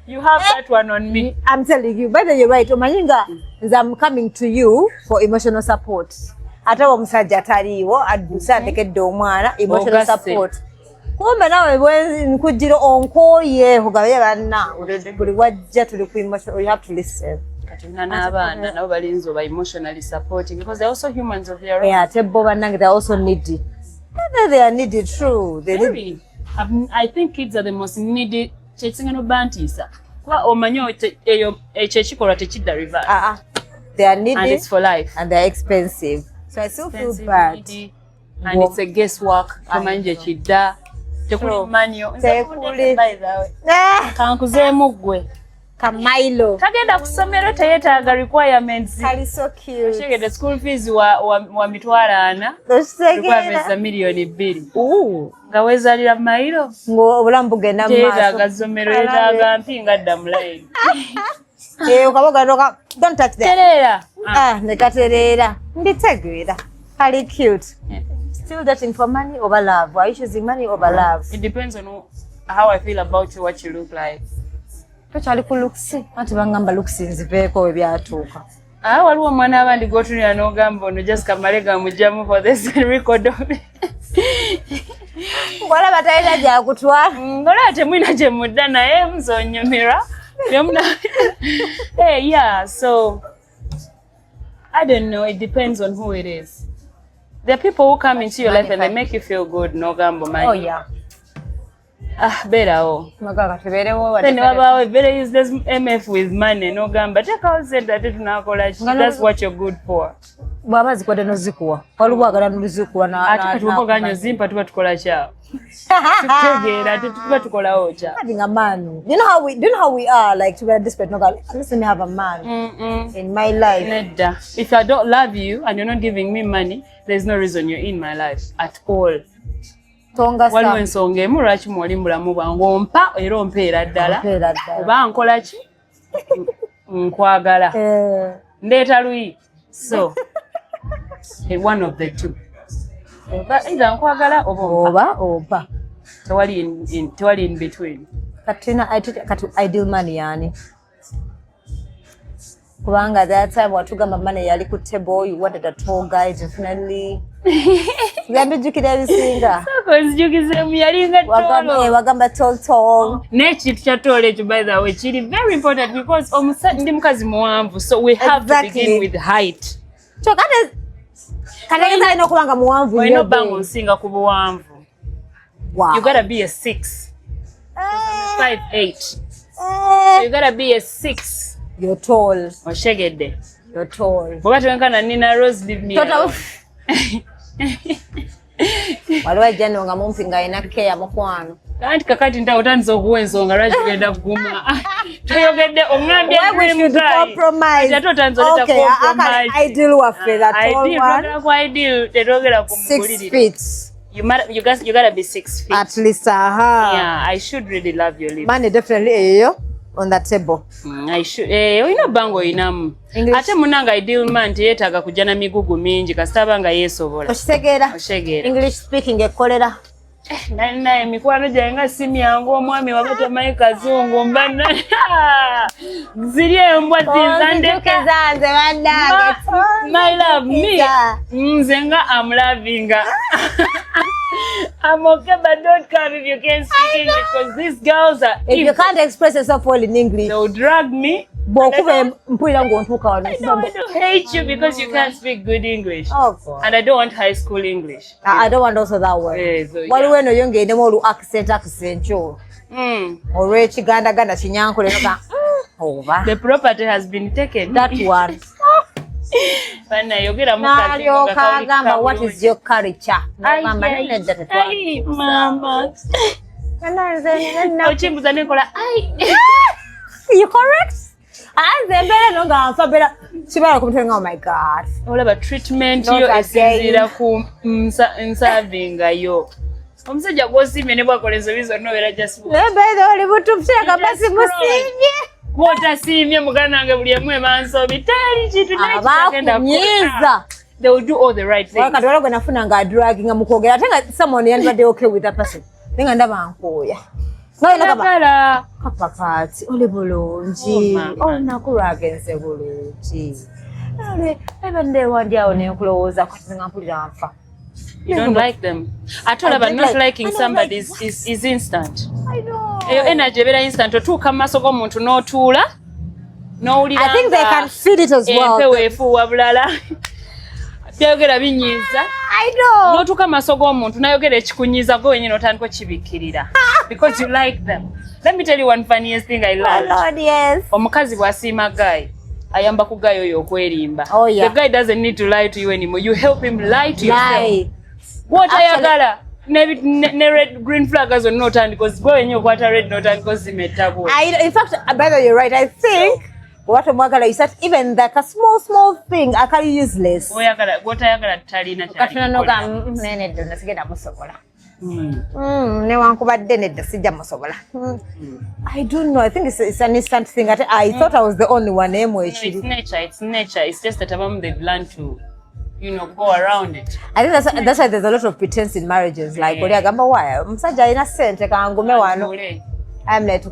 You have that one on me. I'm telling you, by the way, you're right. Omanyi nga nze I'm coming to you for emotional support. Ate omusajja ataliiwo adduse andekedde omwana, emotional Ogasse. Support. Kumbe nawe bwe nkujjira onkooye kugabe banna buli wajja tuli ku emotional, you have to listen. Kati olina n'abaana nabo balinze oba emotionally supporting because they're also humans of their own. Yeah, ate bo bannange, they are also needy. They are needy, true. They need Very. I think kids are the most needy. Kyekisinga nobantiisa kuba omanyi eyo ekyo ekikolwa tekidda reverse. Ah, ah. They are And needy it's for life. And they are expensive. So I still feel Expensive, bad. needy, and it's a guesswork, tomanyi gye kidda, tekuli True. manyo. Tekuli. Ah, Kankuzeemu ggwe. Kamailo. Kagenda ku ssomero, teyeetaaga requirements. Kali so cute. Okitegedde, school fees wa 400,000, requirements za Okitegera. 2 miliyoni. Ooh. Nga weezaalira mayiro. Ng'obulamu bugenda mu Teyeetaaga maaso. ssomero, yeetaaga mpi nga dda mu line. Eh, okaboga noka, don't touch that. Tereera. Ah, ne katereera. Mbitegeera. Kali cute. Yeah. Still dating for money over love? Are you choosing money over love? It depends on how I feel about you, what you look like. Tokyali ku looks? Anti bangamba looks nziveeko we byatuuka. Ah, waliwo omwana abandi gw'otunula n'ogamba ono just kamale gamugyamu for this record of it. Ng'olaba talina gyakutwala. Ng'olaba temulina gye mudda naye nzonyumirwa. Hey, yeah, so I don't know, it depends on who it is. There are people who come into your life and they make you feel good n'ogamba Oh omanyi. yeah. Ah, beerawo. Magaga tubeerewo. Then wabaawo a very useless MF with money n'ogamba teekawo sente ate tunaakola ki? That's what you're good for. Bw'aba zikwadde nozikuwa. Waliwo agala nozikuwa. Ate kati woba oganye ozimpa tuba tukola kyawo. Tukutegeera ate tuba tukolawo kyawo. Having a man. You know how we do you know how we are, like, to be desperate. No, God, let me have a man in my life. Nedda. If I don't love you and you're not giving me money, there's no reason you're in my life at all. Tonga Waliwo sa. Ensonga emu lwaki mwoli mu bulamu bwange, ompa era ompeera ddala. Ompeera ddala. Oba nkola ki? Nkwagala. Eh, Ndeeta luyi. So One of the two. Oba either nkwagala oba ompa. Oba ompa. Tewali in between. Kati tulina, kati ideal man yani? Kubanga that time watugamba money yali ku table, you wanted a tall guy, definitely. Byambijjukira ebisinga. Nzijukizeemu, yalinga Wagamba, tall. Wagamba tall tall. N'ekintu kya tall ekyo, by the way, kiri very important because ndi mukazi muwanvu, so we have to begin with height. Kyokka kategeza alina okuba nga muwanvu Olina nnyo obba nga be. onsinga ku buwanvu. You gotta be a 6, 5'8". So you gotta be a 6. You're tall. Oshegedde? You're tall. Bw'oba towenkana Nina Rose, leave me Tota alone. Waliwo ajja nno nga mumpi ng'alina keya mukwano. Anti kakati ntawo otandise okuwa ensonga lwaki tugenda kuguma. Toyogedde, oŋŋambye Why we dream should guy. compromise. Kati ate otandise oleeta Okay, compromise. Ideal waffe, that tall Ideal, one. twogera ku ideal, tetwogera ku 6 mugulirire. feet. You gotta be 6 feet. At least, aha. Yeah, I should really love your lips. Money definitely eyo on the table. I should, olina obba nga oyinamu. English. Ate munange, ideal man teyeetaaga kujja na migugu mingi, kasita aba nga yeesobola. Okitegeera? Otegeera. English speaking ekolera. Naye mikwano gyange nga si myangu, omwami waba tamanyi kazungu, mba ziri embwa zinzandeka. Onzijukiza nze bannange. My love, me, Onzijukiza. nze nga am loving. I'm okay, but don't come if you can't speak English, because these girls are If you evil. can't express yourself well in English, They'll drag me. Bw'okuba mpulira ng'ontuuka wano. No, I don't hate you because you can't speak good English. Oh, God. And I don't want high school English. I don't want also that one. Yeah, so, yeah. Waliwo eno yo ng'erimu olu accent olwo olw'ekigandaganda kinyankole noga oba The property has been taken. That one. Bannayogera. N'alyoka agamba, "What is your culture?" N'ogamba, "Nedda, tetwa- Mama. Nze Okimbuza nenkola ai. You correct? Ah, nze embeera eno nga nfa mbeera kibeera ku mutwe nga, oh my God. Olaba treatment Not yo again. esinziira ku nsavinga yo. Omusajja gw'osiimye ne bwakola ensobi zonna obeera just Naye by the way, oli butuufu, kireka basi musiimye. Gw'otasiimye, muganda wange, buli emu eba nsobi, teri kintu naye kitagenda kukola. Abakunyiiza. They will do all the right things. Kati waliwo gwe nafuna nga adraginga mu kwogera, ate nga someone yandibadde okay with that person, naye nga ndaba nkooya nga yena gamba, Njagala. "Kapa kaati oli bulungi?" Oh, mama. Olunaku lwagenze bulungi? Ebadde wandi awo nenkulowooza kati nga mpulira nfa. You don't like them. Ate olaba I don't not like- liking and I'm somebody like, is instant. I know. Eyo energy ebeera instant. Otuuka mu maaso g'omuntu n'otuula n'owulira I think they nga can feel it as well. empewo efuuwa bulala, byayogera binyiiza. I know. N'otuuka mu maaso g'omuntu n'ayogera ekikunyiiza, gwe wenyini otandika okibikkirira because you like them. Let me tell you one funniest thing I Oh, learned. Lord, yes. Omukazi bw'asiima guy, ayamba ku guy oyo okwerimba. Oh, yeah. The guy doesn't need to lie to you anymore. You help him lie to yourself. Lie. Bw'otayagala ne red green flag zonna otandika gwe wenyini okwata red n'otandika ozima ettabu. In fact, by the way, you're right. I think what omwagala, you start even like a small, small thing, akali useless. Gw'oyagala- gw'otayagala talina. Katuna noga, nedda nasigenda musobola. Newankubadde nedda sijja musobola. I don't know. I think it's an instant thing. Ate I thought I was the only one emu No, it's ekiri. nature. It's nature. It's just that abamu they've learned to go around it. I think that's why there's a lot of pretense in marriages. Like, oli agamba, "Why? Omusajja alina ssente, kangume wano." Atuule. I'm like,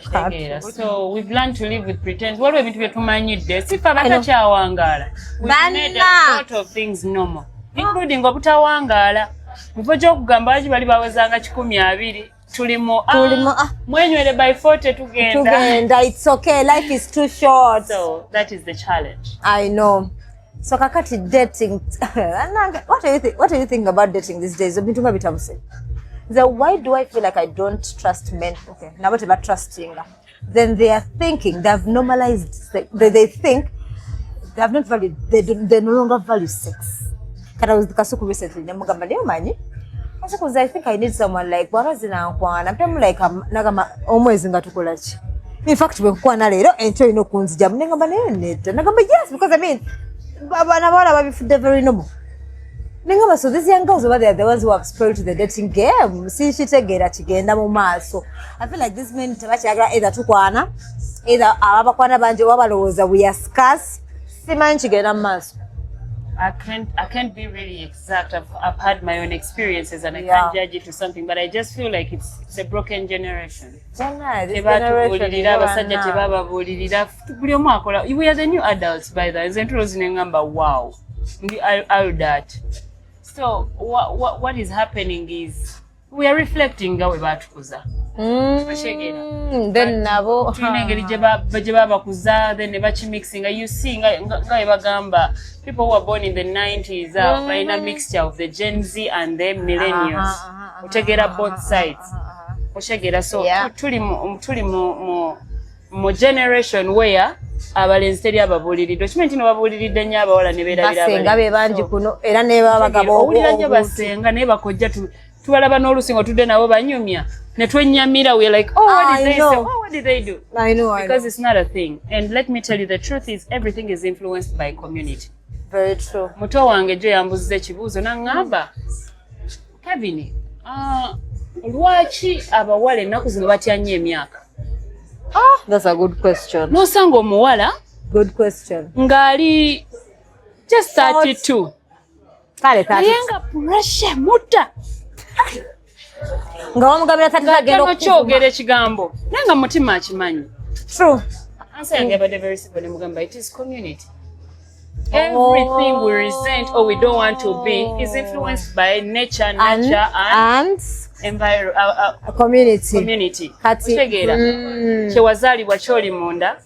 Tegeera. So we've learned to live with pretense. Waliwo ebintu bye tumanyidde. Sifa abatakyawangaala. We've made a lot of things normal, including obutawangaala. Mu kifo ky'okugamba lwaki bali bawezanga 120, tulimu Tulimu, ah. mwenywere by 40 tugenda. Tugenda, it's okay. Life is too short. So that is the challenge. I know. So kakati dating, what do you think? What do you think about dating these days? Ebintu nga bitabuse. Nze, why do I feel like I don't trust men? Okay, nabo teba trusting. Then they are thinking they have normalized sex. They think they have not valued. They no longer value sex. Kati I was with Kasuku recently. Nemugamba, "Naye omanyi, Kasuku, I think I need someone like bw'aba zinankwana mpemu like nagamba omwezi nga tukola ki? In fact, bwe nkukwana leero, enkya olina okunzijamu." Nengamba, "Naye nedda." Nagamba, "Yes, because I mean, abaana bawala babifudde very normal." Nengamba, "So these young girls over there, the ones who have spoiled the dating game." Sinkitegeera kigenda mu maaso. I feel like these men tebakyagala either tukwana, either ababakwana bangi oba balowooza we are scarce. Simanyi kigenda mu maaso. I can't be really exact. I've had my own experiences and I can't judge it to something, but I just feel like it's a broken generation. Tebatubuulirira, abasajja tebababuulirira, buli omu akola. We are the new adults, by the nze ntulo zino engamba, wow, ndi adult. So what is happening is we are reflecting nga bwe batukuza. Then nabo tulina engeri gye babakuza, then ne bakimixinga. You see, nga bwe bagamba, people who are born in the 90s balina mixture of the Gen Z and the millennials. Otegeera both sides, otegeera? So tuli mu generation where abalenzi teri ababuuliridde. Okimanyi nti no babuuliridde nnyo abawala ne beerabira. Basenga be bangi kuno, era ne babagabo. Owulira nnyo basenga, naye bakojja tubalaba n'olusi nga tudde nabo banyumya ne twenyamira. We like, "Oh, what did they say? Oh, what did they do?" I know, I Because know. it's not a thing. And let me tell you, the truth is everything is influenced by community. Very true. Muto wange jo yambuziza ekibuuzo n'aŋŋamba, "Kevin, lwaki abawala ennaku zino batya nnyo emyaka?" Ah, that's a good question. N'osanga omuwala Good question. ng'ali just 32 Kale naye nga pressure mutta. Nga wamugambira tati agenda. Okukyogera ekigambo naye nga mutima akimanyi. True. Answer yange yabadde very simple, nemugamba it is community. Everything we resent or we don't want to be is influenced by nature, nurture and community. Community. Kati otegeera kyewazaalibwa kyoli munda,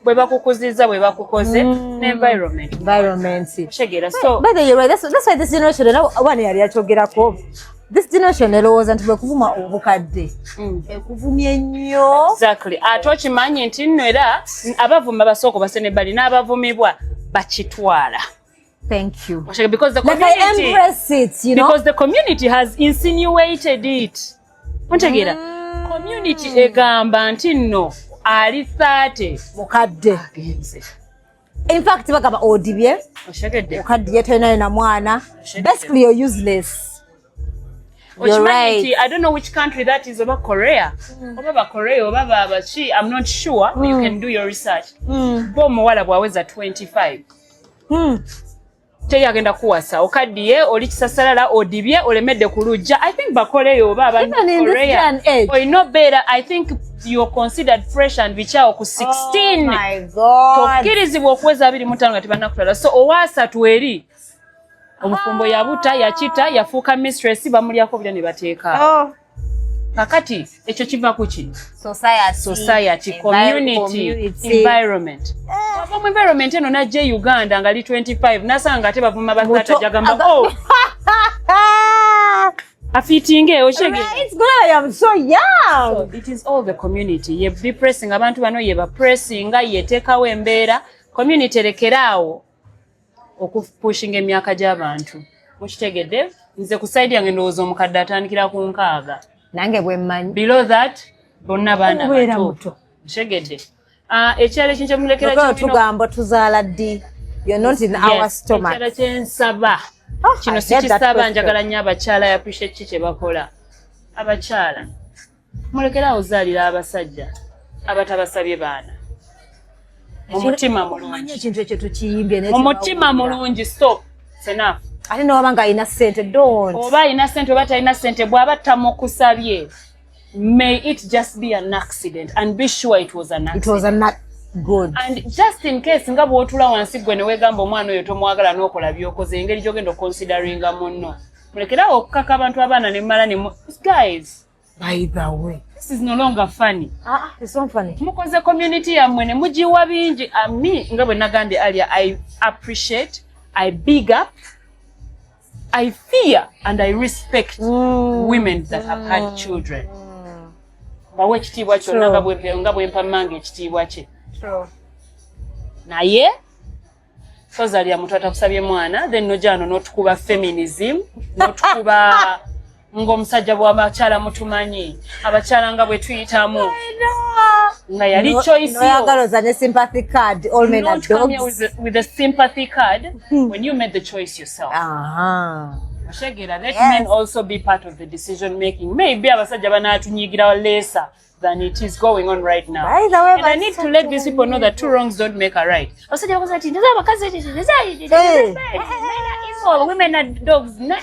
bwe bakukuzizza, bwe bakukoze ne environment. Environment. Otegeera? So By the way, right, that's why this generation, era wano yali akyogerako, this generation erowooza nti bwekuvuma obukadde ekuvumye nnyo. Exactly. Ate okimanyi nti nno era abavuma basooka basenebbali n'abavumibwa bakitwala. Thank you. Because the Like I community, embrace it. Because the community has insinuated it. Ontegeera? Community egamba nti nno ali 30 mukadde. Agenze. In fact, bagamba odibye, Otegedde? okaddiye, tolinayo na mwana, basically you're useless. You're Okimanyi right. nti I don't know which country that is, oba Korea, oba bakorea, oba babaki, I'm not sure. You can do your research. Bo omuwala bwaweza 25 teri agenda kuwasa. Okaddiye, oli kisasalala, odibye, olemedde ku lujja. I think bakoreyo oba aba Even in this Korea, day and age. Olina obeera, I think you're considered fresh and bikyawo ku 16. Oh my God. Tokkirizibwa okuweza 25 nga tebannakutwala. So owaasatu eri obufumbo yabuta, yakita, yafuuka mistress, bamulyako bulya ne bateeka. Oh. Kakati ekyo kiva ku ki? Society. Society, community, community. Environment. Wava mu environment eno najja e Uganda nga li 25, nasanga ate bavuma Muto- basata, jagamba, oh, afiitinge okyege. Right? Good, I am so young. So it is all the community ye depressing abantu bano, ye bapressinga, yeteekawo embeera. Community erekeraawo okupushinga emyaka gy'abantu. Mukitegedde? Nze ku side yange ndowooza omukadde atandikira ku 60. Nange bwe mmanyi. Below that bonna baana Obeera bato. muto. Ntegedde. Ah, ekyalo ekintu kyemulekera. Lukolo tugamba tuzaala ddi? You're not in our stomach. Ekyalo kyensaba Oh, kino I get that sikisaba. question. Njagala nnyo abakyala, I appreciate ki kye bakola. Abakyala mulekerawo ozaalira abasajja abatabasabye baana mu mutima Omanyi mulungi. Ekintu ekyo tukiyimbye naye Mu mutima tebawulira. mulungi, stop. It's enough. Ate newaba nga alina ssente, don't. Oba alina sente oba talina sente, bw'aba tamukusabye, may it just be an accident, and be sure it was an It accident. was a not good. And just in case nga bw'otula wansi gwe ne weegamba omwana oyo tomwagala n'okola by'okoze, engeri gy'ogenda okonsideringa munno, mulekerawo okukaka abantu abaana ne mmala ne guys. By the way, This is no longer funny. Ah, it's not funny. Mukoze community yammwe ne mugiwa bingi. Ami nga bwe nagambye earlier, I appreciate, I big up, I fear and I respect women that have had children. Bawe ekitiibwa kyonna nga bwe mpa mmange ekitiibwa kye. True. Naye tozalira muntu atakusabye mwana, then nojano n'otukuba feminism, n'otukuba ng'omusajja bw'abakyala mutumanyi, abakyala nga bwe tuyitamu, nga yali choice yo. Noyagala ozanye sympathy card, all men are Don't come here dogs. with a sympathy card when you made the choice yourself. Otegeera? Let men also be part of the decision making. Maybe abasajja banaatunyigira leesa than it is going on right now. By the way, And I need to let these people know that two wrongs don't make a right. Abasajja bakoze ati nze abakazi Hey. men are evil, women are dogs. Not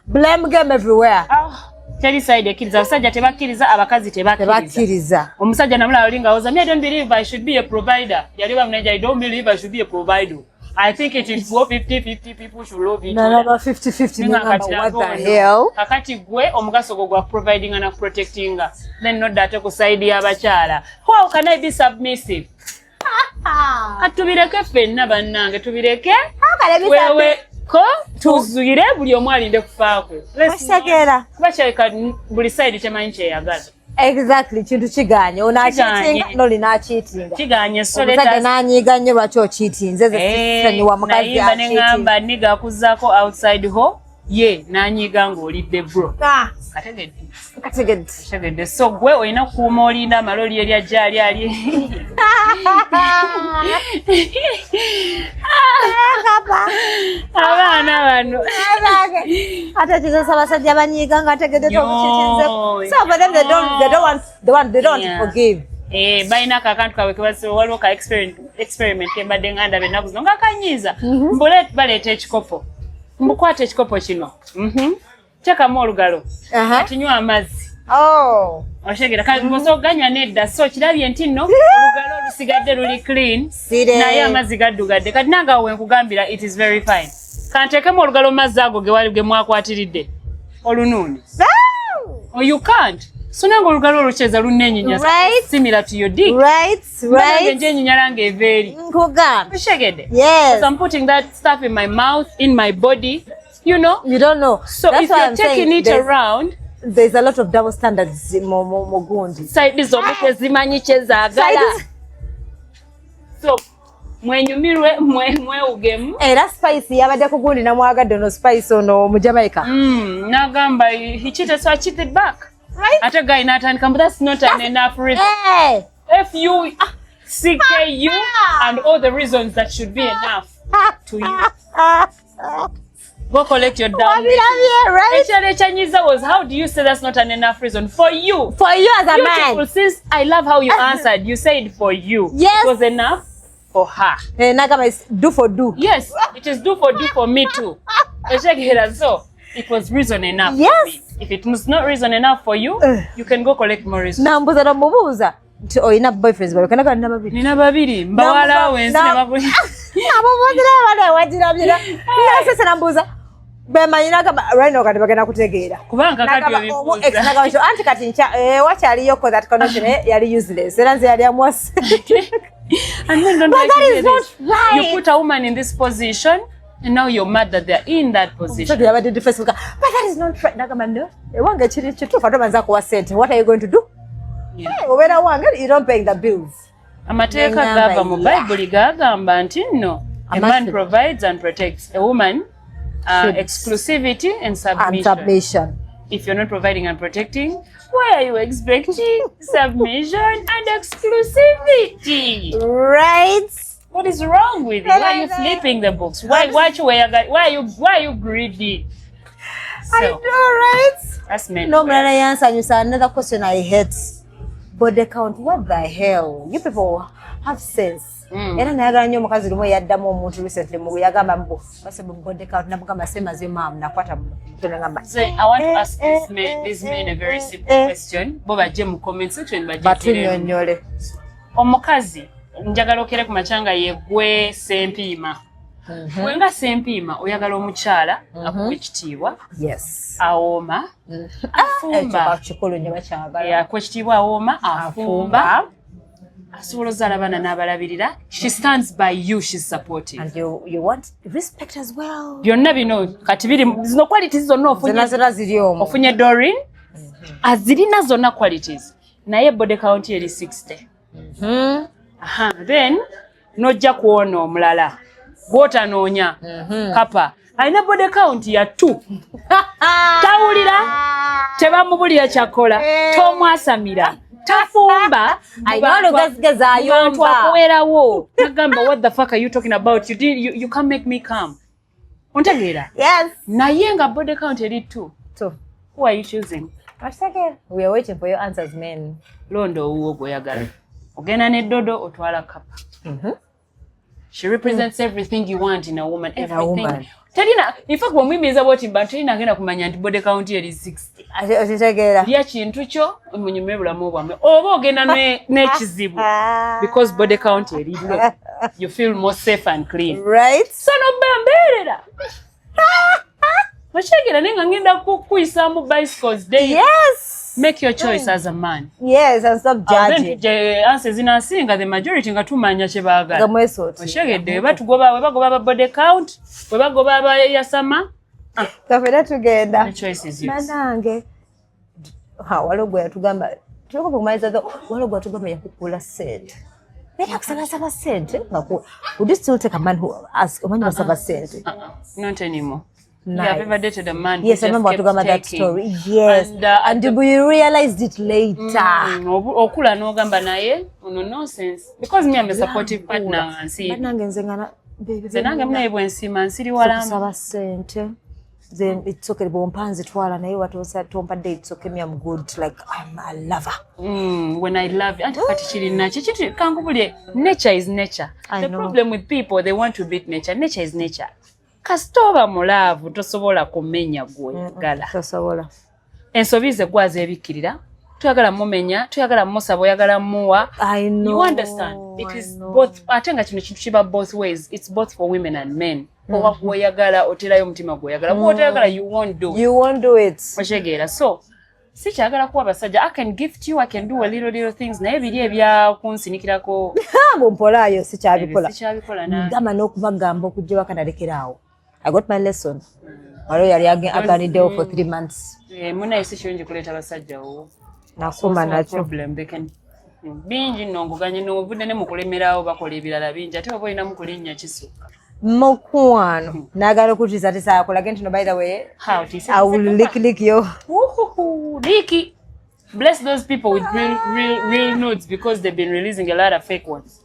Blame game everywhere. Ah, teri side ekkiriza, abasajja tebakkiriza, abakazi tebakkiriza. Tebakkiriza. Omusajja namulaba oli ng'awoza, "Me, I don't believe I should be a provider." Yali bamunaija, "I don't believe I should be a provider. I think it is 50-50, people should love each other." Nalaba 50-50 Ninga nengamba, kati what the nabo hell? Kakati gwe omugaso gwo gwa protectinga na protectinga, then nodda ate ku side y'abakyala, "How can I be submissive?" Kati tubireke ffenna, bannange, tubireke. Wewe ko tuzuyire, buli omu alinde kufaako. Okitegeera? Kuba kyaleka buli side temanyi kyeyagala. Exactly, kintu kiganye. Ono Kiganye. acheatinga, noli n'acheatinga. Kiganye, so let Omusajja us n'anyiiga nnyo, lwaki ocheatinze? Nze sisonyiwa mukazi nayimba ne acheatinga. ŋŋamba nigga akuzaako outside ho ye n'anyiiga ng'olidde, bro. Ah, kategedde? Kategedde. Kategedde. So gwe olina kukuuma, olinda amala oli eri ajja ali ali. Abaana bano. Ate kizesa abasajja banyiiga nga ategedde Yo, tomucheatinze. So for them, they don't want to forgive. Eh, balina ako akantu kaabwe kebasiba. Waliwo ka experiment kembadde nga ndaba ennaku zino nga kanyiiza. Mbule baleeta ekikopo, mbukwata ekikopo kino, teekamu olugalo, kati nywa amazzi. Oh. Oshegera kati osobola okuganywa nedda. So kirabye nti nno olugalo olusigadde luli clean, Sire. naye amazzi gaddugadde. Kati nange awo wenkugambira, it is very fine, kanteekemu olugalo mu mazzi ago ge wali ge mwakwatiridde olunuuni. Oh, you can't. So nange olugalo olukyeza lunenyinya, similar to your dick. Nange njenyinyala ng'eva eri. Nkugamba. Oshegedde? Yes. So I'm putting that stuff in my mouth, in my body. You don't know. So That's if why you're I'm saying taking it around, there's a lot of double standards mu gundi. Side zombi tezimanyi kyezaagala. So mwenyumirwe, mwewugemu. Era Spice yabadde ku gundi, namwagadde ono Spice ono Omujamaika. N'agamba he cheated, so I cheated back. Right? Ate guy n'atandika, "But that's not an enough reason." Hey. F U C K U and all the reasons that should be enough to you. Go collect your damn. Wabirabye, right? Ekirala ekyanyiza was, how do you say that's not an enough reason for you? For you as a Beautiful. man. Since I love how you answered, you said for you. Yes. It was enough for her. Eh, nagamba is do for do. Yes, it is do for do for me too. Otegeera? So it was reason enough for me. If it was not reason enough for you, you can go collect more reasons. Nambuza, namubuuza nti olina boyfriends baleka, naga nina babiri. Nina babiri mbawala wensi ne Amubuuzira abana wagirabira nasese, nambuuza bemanyi, nagamba right now kati bagenda kutegeera. Kubanga kati Nagamba omu ex, obibuuza. nagamba ekyo anti kati nkya wakyaliyoko that connection, yali useless era nze yali amuwase. And men don't But like that to hear is not this. right. You put a woman in this position and now you're mad that they're in that position. Omusajja yabadde defensive, but that is not right. Nagamba no, ewange kiri kituufu, ate obanza kuwa sente, what are you going to do? Yeah. Eh, obeera wange, you don't paying the bills. Amateeka Nengamba, gava mu yeah. Bayibuli gagamba nti nno a man Should- provides and protects, a woman Should- exclusivity and submission. And submission. If you're not providing and protecting, why are you expecting submission and exclusivity? Right. What is wrong with you? Why are you flipping the books? Why are you greedy? I So know, right? that's men. No, mulala yansanyusa. Another question I hate, body count. What the hell? You people have sense. Era nayagala nnyo omukazi lumu eyaddamu omuntu recently mu yagamba mbu base mu body count, namugamba same as your mom, nakwata mu mutwe nagamba. So I want to ask these men a very simple question. Bo bajje mu comment section bajje. Batunyonyole. Omukazi njagala okere ku makya nga yeggwe Sempiima. Gwe nga Sempiima oyagala omukyala akuwa ekitiibwa, awooma, Ekyo afumba. Kikulu nnyo, bakyagala. Akuwa ekitiibwa, awooma, afumba, asobola ozaala abaana n'abalabirira. She stands by you, she's supportive. And you want respect as well. Byonna bino kati biri zino qualities zonna ofunye. Zonna zonna ziri omwo. Ofunye Dorin azirina zonna qualities, naye body count eri 60. Aha, then nojja kuwona omulala gw'otanoonya kapa alina body count ya 2, tawulira, tebamubulira kyakola, tomwasamira, tafumba. Alina olugezigezi, ayomba. Bantu akuwerawo nagamba, "What the fuck are you talking about? You can't make me come." Ontegeera? Yes. Naye nga body count eri 2. Two. Who are you choosing? Okitegeera? We are waiting for your answers, men. Londa owuwo gw'oyagala. Ogenda n'eddodo, otwala kapa. She represents everything you want in a woman. In a Everything. woman. Terina, in fact, bw'omuyimiriza bw'oti mba terina agenda kumanya nti body count eri 60. Okitegeera? Lya kintu kyo, munyume bulamu bwammwe. Oba ogenda n'ekizibu. Because body count eri low. You feel more safe and clean. Right. So nobba mbeerera. Okyegera naye nga ngenda kukuyisaamu bicycles daily. Yes. Make your choice as a man. Yes, and stop Then judging. tujje answer zinasinga, the majority, nga tumanya kye baagala. Nga mwesooti. Okyegedde, we batugoba, we bagoba aba body count, we bagoba abayasama. Kafena tugenda. The choice is yours. Banange. Ha, waliwo gwe yatugamba tuleka okumaliza, waliwo gwe yatugamba yakukula ssente. Naye akusabasaba ssente nga would you still take a man who ask, omanyi basaba ssente? Uh-uh, not anymore. Nice. Yeah, I've ever dated a man who Yes, I just remember kept watugamba that taking. story. Yes. And And we realized it later. Okula n'ogamba naye ono nonsense, because me, I'm a supportive partner nga nsi Banange, nze nga nze nange munaye bwe nsiima nsiri walamu. Okusaba ssente, then it's okay, bwompa nzitwala, naye watosa tompadde, it's okay, me, I'm good, like I'm a lover. When I love, anti kati kirina kiki kankubulye, nature is nature. I The know. problem with people, they want to beat nature. Nature is nature. Kasita oba mu love, tosobola kumenya gw'oyagala. Tosobola. Ensobi ze gwazeebikkirira, toyagala mumenya, toyagala musaba, oyagala muwa. I know. You understand? It I is know. both, ate nga kino kintu kiba both ways. It's both for women and men. Oba gwoyagala oterayo omutima, gwoyagala, gwotayagala you won't do. You won't do it. Okitegeera? So sikyagala kuwa basajja. I can gift you, I can do a little little things, naye biri ebyakunsinikirako Bwompolaayo sikyabikola. Sikyabikola nange. Gamba n'okubagamba okujja waka nalekeraawo. I got my lesson. Waliwo yali aganiddewo for 3 months. Eh, munaye si kirungi kuleeta basajja wo. Nakuma nakyo. Problem, they can bingi nno nguganye novudde ne mukulemerawo, bakola ebirala bingi, ate oba olinamu kulinnya kisukka. Mukwano, nagala okutiisatiisa akulage nti no, by the way, How tiisa? I will lick lick yo. Woohoo, Ricky. Bless those people with real, real, real nudes, because they've been releasing a lot of fake ones.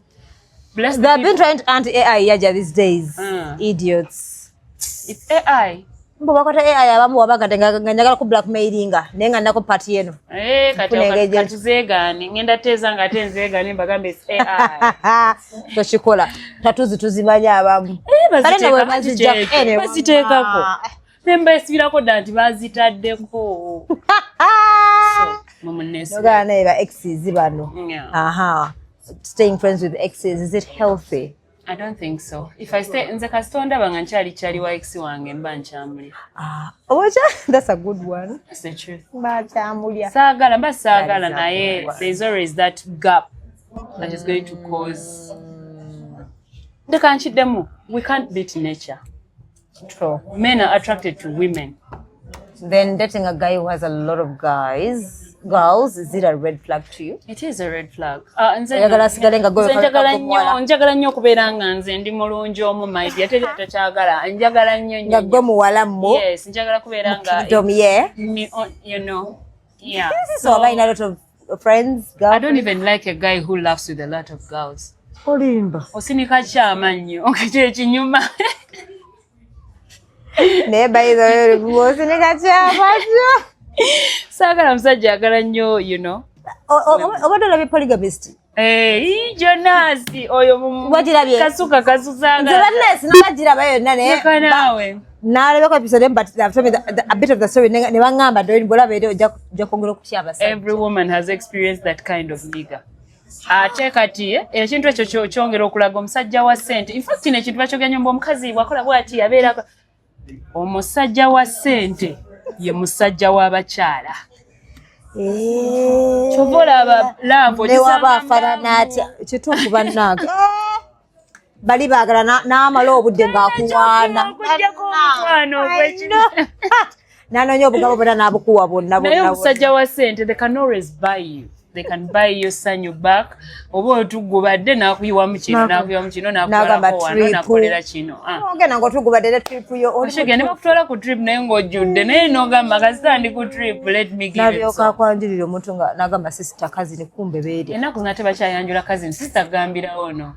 Bless the They've been people. trying to anti AI yaja these days. Idiots. It's AI. Mbo bakwata AI abamu wabagade nga njagala ku blackmailinga naye nga nnako part eno. Eh, kati Nfuna engagement. katuzeegaane. Ngenda teeza nga ate nzeegaane mbagambe it's AI. Tokikola, tatuzi tuzimanyi abamu. Eh, Kale baziteeka- nawe bazijja- baziteeka- anyway. baziteekako. Ne mbasibirako dda nti bazitaddeko. So, mwe munneesibe. Nogana naye ba exes bano. Yeah. Aha, staying friends with exes, is it healthy? I don't think so. If I stay, nze kasita ndaba nga nkyali kyali wa ex wange, mba nkyamulya. Ah, oba that's a good one. That's the truth. Bakyamulya. Saagala, mba saagala, That is a naye good one. there's always that gap that is going to cause. Ndeka nkiddemu, we can't beat nature. True. Men are attracted to women. Then dating a guy who has a lot of guys, girls, is it a red flag to you? It is a red flag. Ah, nze Oyagala asigale nga gwe nze njagala wekka muwala. nnyo, njagala nnyo okubeera nga nze ndi mulungi omu, my dear. Teri takyagala. Njagala nnyo nnyo. Nga gwe muwala mu Yes, njagala kubeera nga kingdom, yeah. me, on. Yeah. So oba alina a lot of friends, I girls. don't even like a guy who laughs with a lot of girls. Olimba. Osinika kyamannyo kyo ekinyuma. Naye by the way, bw'osinika kyamannyo. Saagala musajja agala nnyo. Obadde olabye Polygamist? Eh, Jonas oyo Wagirabye? Kasuka kasu Nze saagala. banne sinabagiraba yonna, naye Leka naawe. nalabako episode emu, but they've told me a bit of the story, ne baŋŋamba, Doreen, bw'olaba eri ojja kwongera okutya abasajja. Every woman has experienced that kind of nigga. Ate kati ekintu ekyo kyongera okulaga omusajja wa ssente. In fact, kino ekintu bakyogera nnyo mbu omukazi bw'akola bw'ati abeera omusajja wa ssente ye musajja w'abakyala. Eh. Kyova olaba love Ne waba ogisanga afaanana atya, kituufu bannange. Bali baagala n'amala obudde ng'akuwaana. Okuggyako omukwano ogw'ekino. N'anoonya obugabo bwonna n'abukuwa bwonna Naye bwonna. Omusajja wa ssente, they can always buy you, they can buy you sanyu back, oba otugubadde n'akuyiwamu kino, n'akuyiwamu kino, N'agamba n'akukolako wano, trip. n'akukolera kino. Ah. Ogenda ng'otugubadde ne trip yo oli. Oshege ne bakutwala ku trip naye ng'ojjudde, naye n'ogamba kasita ndi ku trip, let me give it N'alyoka some. akwanjulira omuntu nga n'agamba sister, cousin, kumbe beerya. Ennaku zino ate bakyayanjula cousin, sister gambirawo no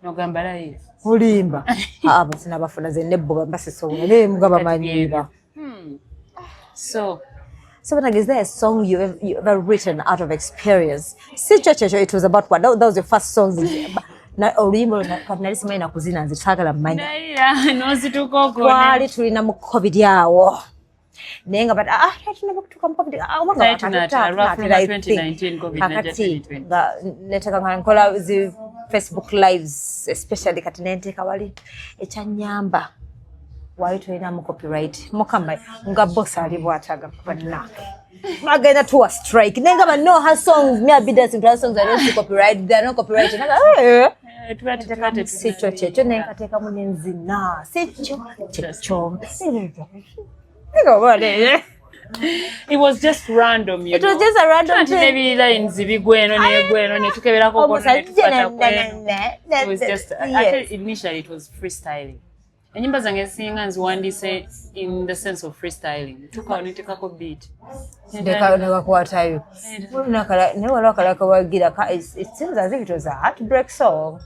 n'ogamba layira. Olimba. Abo sinabafuna ze nebbo basisobola naye mga bamanyiira. So So So like, is there a song you ever written out of experience? Si kyo kyekyo, it was about what? That was your first song. Oluyimba olwo kati nali simanyi nakuzina, nze saagala mmanya. Naira n'ozituuka okwo. Twali tulina mu COVID awo, naye nga but ah, tunaba kutuuka mu COVID, ah, oba nga Twali tunaatera, lwafuluma tunaatera, I think. 2019, COVID najja Kakati 2020. nga neteeka nga nkola zi Facebook lives especially, kati nenteeka wali ekyanyamba, wali tolinamu copyright. Mukama, nga boss ali bwataga bannange agenda tuwa strike, naye nga no, her songs, me, I be dancing to her songs, I don't see copyright, they are not copyright. Naga, eh. Eh, tuba Si kyo kyekyo, naye nkateekamu nenzina, si kyo kyekyo. It was just random, you It was know. just a random Anti thing. n'ebi lines bigwa eno negwa eno netukeberako kono Omusajja netukwata kweno. It was just Yes. actually, initially it was freestyling. Enyimba zange ezisinga nziwandiise in the sense of freestyling. Tukawo netekako beat. Nekakwatayo naye waliwo akalala kawagira, it seems as if it was a heartbreak song.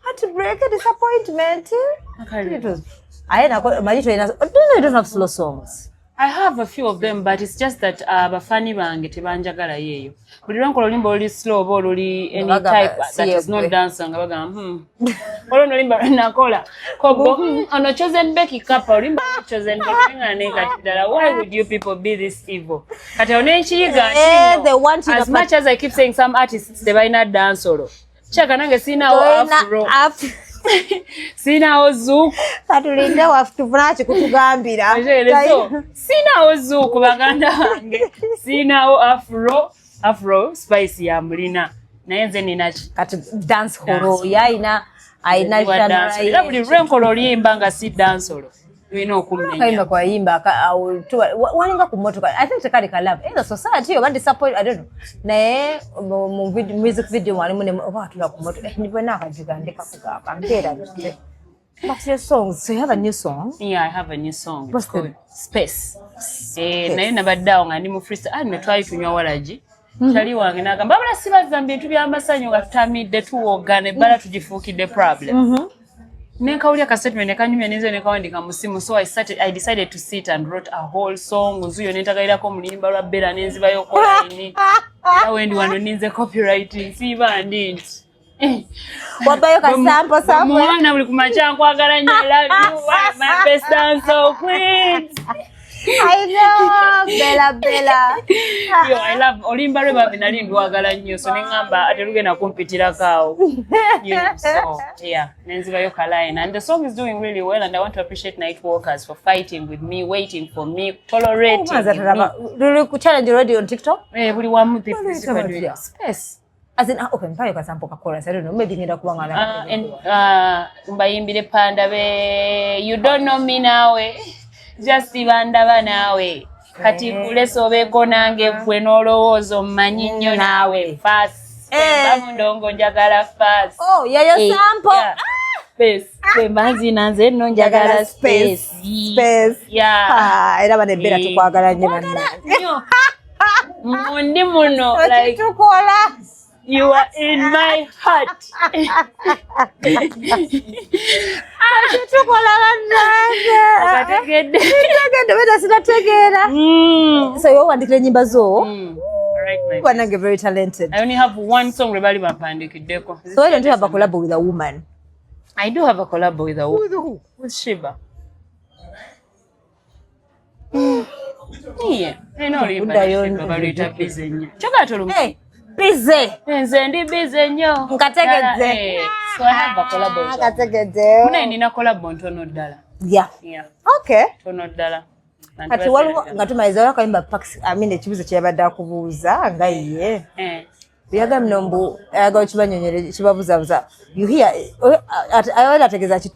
Heartbreak, a disappointment. Akali. It was, aye, nako manyi tolina, do you know you don't have slow songs? I have a few of them, but it's just that abafaani bange tebanjagalayo eyo. Buli lwenkola oluyimba oluli slow oba oluli any Bagamba, type that is not si dancing, nga bagamba, Waliwo n'oluyimba lwe nakola kobo, ono Chosen Becky Kappa, oluyimba lwa Chosen Becky, nga ne kati ddala, why would you people be this evil? Kati awo ne nkiyiga nti Eh, no, they want you as to much as I keep saying some artists tebalina dancehall, kyaka nange siinawo Tolina afro, siinawo zouk. Katulinde wafu tufuna kikutugambira. So siinawo zouk, baganda bange, siinawo afro. Afro Spice yamulina, naye nze ninaki? Kati dance hall yayina, ayina. Wa dancehall. Era buli lwenkola oluyimba nga si dancehall, lulina okummenya. Kayimba kwayimba walinga ku motoka, I think tekali ka love, either society oba disappoint, I don't know, naye mu music video mwalimu ne oba atula ku motoka. Eh, nibwe nakajiga ndeka kugamba mpeera. But your songs, so you have a new song? Yeah, I have a new song. It's What's called Space. Eh, naye nabadde awo nga ndi mu freestyle. Ah, ne twali tunywa walagi. Kyali wange n'agamba, wabula sibazza mu bintu by'amasanyu nga tutamidde tuwogana, ebbala tugifuukidde problem. Ne nkawulira ka statement ne kanyumya, nenze ne kawandika mu ssimu. So I decided to sit and wrote a whole song. Nzuyo ne ntagayirako mu luyimba lwa Bella ne nzibayo kolayini. Era wendi wano ninze copyright, nsiiba ndi nti. Wabayo ka sample sample. Mwana buli kumakya nkwagala nnyo, I love you, one of my best dancehall queens. I know, Bella Bella. Yo, I love oluyimba lwe babi, nali ndwagala nnyo, so ne ŋŋamba ate lugenda kumpitirako awo. So yeah, nenzibayo ka line and the song is doing really well, and I want to appreciate Night Walkers for fighting with me, waiting for me, tolerating me. Luli ku challenge already on TikTok? Eh, buli wamu. Luli Space. As in, ah, okay, mpayo ka sample ka chorus. I don't know, maybe ngenda kuba nga And mbayimbire panda be you don't know me naawe, just bandaba naawe, kati kulesa obeeko nange gwe n'olowooza ommanyi nnyo naawe fast. Eh. Mba mundongo njagala fast. Oh, yeah, your sample. Yeah. Space. Bwe nzina nze nno njagala space. Space. Yeah. Ah, era bano ebbeera Eh. tukwagala nnyo bannange. Nnyo. Mundi muno like Okitukola. you are in my heart. Tukola bannange. Okategedde. Tegedde, beda sinategeera. So yowandikira ennyimba zo? Alright, my Bannange, very talented. I only have one song lwe bali bampandikiddeko. So why don't you have a collab with a woman? I do have a collab with a woman. With who? With Shiba. Yeah, nina oluyimba ne Kuddayo Shiba baluyita Busy nnyo. Kyokka tolumu. Hey, busy. Nze ndi busy nnyo. Nkategedde. Eh, so I have a collab with her. Kategedde. Munaye nina collab ntono ddala. Yeah. Yeah, Okay. ntono ddala. Bantu Kati waliwo baseera nga tumaliza, waliwo akayimba Pax, I mean, ekibuzo kyeyabadde akubuuza nga ye. Eh. Byagambye mbu ayagala kibanyonyere kibabuzabuza. You hear, ayagala ategeeza ki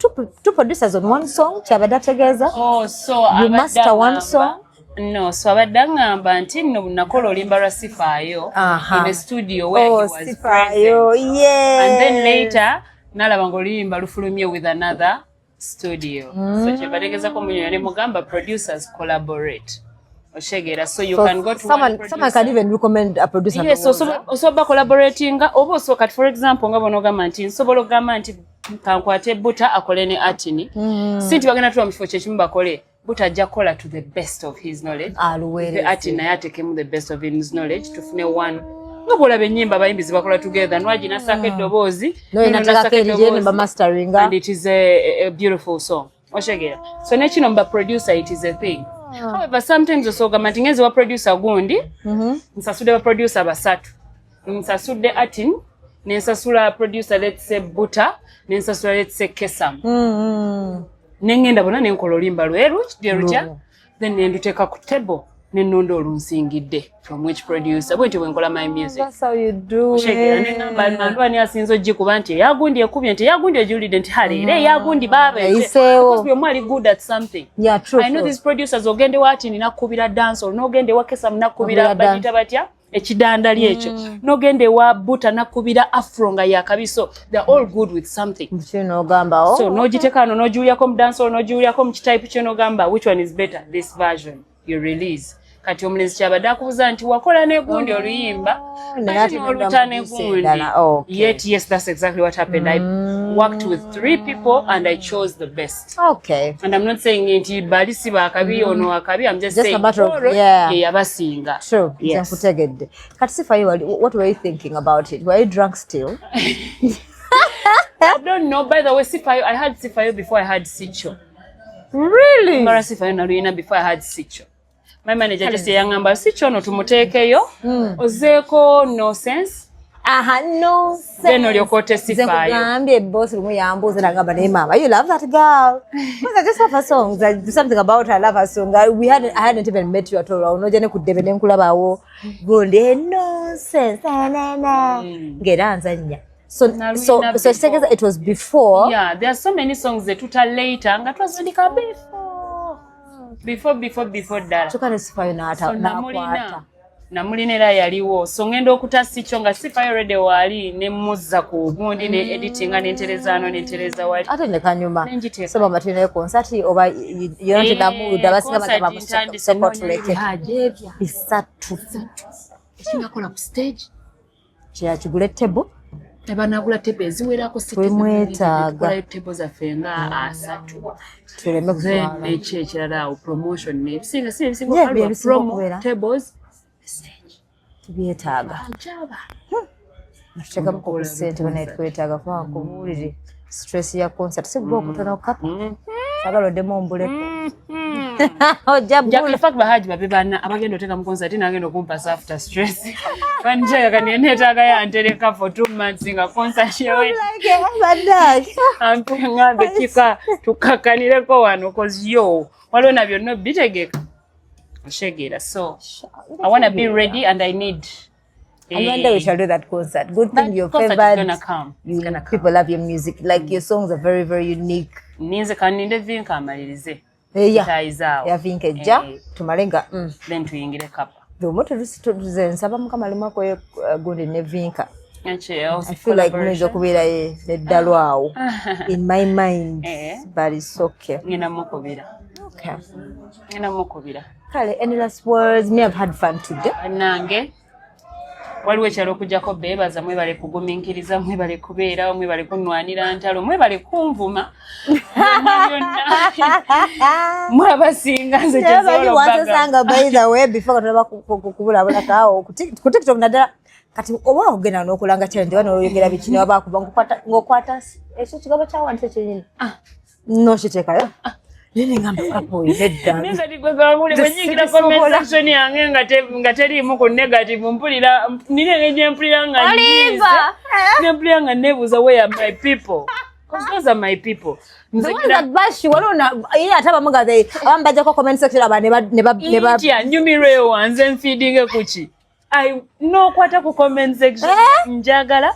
two producers on one song, kyabadde ategeeza? Oh, so You abadde master one aŋŋamba- song? No, so abadde aŋŋamba nti nno nakola oluyimba lwa Sifaayo in the studio where Oh, he was Sifaayo, present. yes. And then later nalaba ng'oluyimba lufulumye with another studio. So kyebategeezako munyonyo ne mugamba producers collaborate. Otegeera, so you So can go to someone, one someone can producer. even recommend a producer. Yes, osobola collaboratinga oba osobola kati for example nga bw'onoogamba nti nsobola okugamba nti kankwate Buta akole ne Atini. Si nti bagenda tuwa mu kifo kyekimu bakole, Butajja kukola to the best of his knowledge. Aluweereze. Ati naye atekemu the best of his knowledge, tufune one. Nga bwolaba ennyimba abayimbi zibakola together, Nwagi nassako eddoboozi, Noyo nono nateekako nassako erye ne eddoboozi, bamasteringa. And it is a beautiful song, oshegera. So nekino mba producer, it is a thing. However, sometimes osogamba nti ngenze wa producer gundi, nsasudde ba producer basatu, nsasudde Atin, nensasula producer, let's say Buta, nensasula, let's say Kesam, nengenda bonna nenkola oluyimba lweru lutya, then nenduteeka ku table, nenonda olunsingidde from which producer. Bwentyo bwenkola my music. That's how you do Oshegera? it. Nengamba mandu ani asinza ogikuba, nti eyagundi ekubye, nti eyagundi egiwulidde, nti hale era eyagundi baaba. Eyiseewo. Because buli omu ali good at something. Yeah, true, I know true. these producers, ogende wa Atini nakkubira dancehall, n'ogenda ewa Kesam nakkubira Nakubira bagiyita batya ekidandali ekyo, n'ogenda ewa Buta nakkubira afro nga yakabi. So they're all good with something. Kino n'ogamba, oh, So n'ogiteeka wano, n'ogiwulyako mu dancehall, n'ogiwulyako mu kitype kyo, n'ogamba which one is better, this version you release. Kati omulenzi kyabadde akubuuza nti wakola negundi oluyimba, naye ate ate n'oluta n'odda mu negundi. endala. Okay. Yet yes, that's exactly what happened. I worked with three people and I chose the best. And I'm not saying nti bali si bakabi, ono akabi. I'm just Just a saying matter of- Paul yeah. ye yabasinga. True. Yes. Nkutegedde. Kati Sifayo, what were you thinking about it? Were you drunk still? I don't know. By the way, Sifayo, I had Sifayo before I had Sicho. Really? Mara Sifayo naluyina before I had Sicho. My manager just yangamba Sicho no tumuteekeyo, ozeeko no sense. Aha, no. Then olyoka ote Nze Sifayo. nkugambye, boss lumu yambuuza nagamba, "Naye maama, you love that girl." Because I just love her songs. Something about her, I love her song. I hadn't even met you at all. Onojja ne ku ddebe ne nkulabawo. Gundi, nonsense, na, na, na. Ng'era nzannya. So, Naluyina so, so before. kitegeeza it was before. Yeah, there are so many songs zetuta later nga twazandika before. Before, before, before ddala. Kyokka ne Sifayo So n'akwata. namulina era yaliwo. So ngenda okuta Sikyo nga Sifayo already waali, ne muzza ku gundi ne editinga, nentereza ano, nentereza wali. Ate ne kanyuma. Nenjiteeka. So mama, tulinayo concert oba you're not in the mood? Abasinga bagamba Concert ntandise musoko nnoonya tuleke. ebihaaji ebya Bisatu. Ekinakola ku stage. Kyakigula table. Ebanagula table eziwerako. Twemwetaaga. Tukolayo table zaffe nga 30. Tuleme Then kuswala. neki ekirala awo, promotion nebisinga, si ebisinga Yeah, okukalwa, bye bisinga promo okubeera. tables, stage. Tubyetaaga. Ajaba. Tuteekamu ku ssente banaye, twetaaga kubanga kubuulire stress ya concert si gwe okutono kapa sagala oddemu ombuleko ojja Jack, bula. in fact, bahaji babe bana abagenda oteeka mu concert nagenda okumpasa after stress. Banjega kati neetaaga yantereka for 2 months nga concert yewe. Like, bannange. Ampe ngambe kika tukakkanireko wano, 'cause yo waliwo na byonna bitegeka. Oshegeera? So I wanna be ready and I need And one day we shall do that concert. Good thing That you're concert is favored. gonna come. It's You, gonna come. people love your music. Like, your songs are very, very unique. Ninze kaninde Vinka amalirize. Yeah. Ntayizaawo. Ya Vinka ejja Eh. tumale nga Then tuyingire kapa. Lumu tuze nsaba Mukama lumu akoye gundi ne Vinka. Ekyo, I feel like muyinza okubeera neddalo awo in my mind, Eh. but it's okay. Ngenda mukubira. Okay. Ngenda mukubira. Kale, any last words? Me, I've had fun today. Bannange, waliwo ekyalo okujjako beebaza, mwebale kugumiikiriza, mwebale kubeerawo, mwebale kunwanira ntalo, mwebale kunvuma, byonna byonna mwabasinga nze kyensobola okubagamba. Wansasanga, by the way, before katulaba kubulabulako ku TikTok naddala kati oba ogenda n'okulanga challenge oba n'oyogera biki newabakuba ng'okwata ekyo kigambo kyawandise kyenyini nokiteekayo, naye nengamba kapa oyo nedda. Ninza tigwegawamuli bwe nyingira comment section yange nga teriimu ku negative, mpulira nina engeri gye mpulira nga nyiize, ne mpulira nga neebuuza, "Where are my people?" 'Cause those are my people. Nze The ones that bash you, waliwo ye ate abamu nga abamu bajjako comment section aba ne ba Ntya nyumirwa ewa nze nfeedinge kuki? N'okwata ku comment section. Eh? Njagala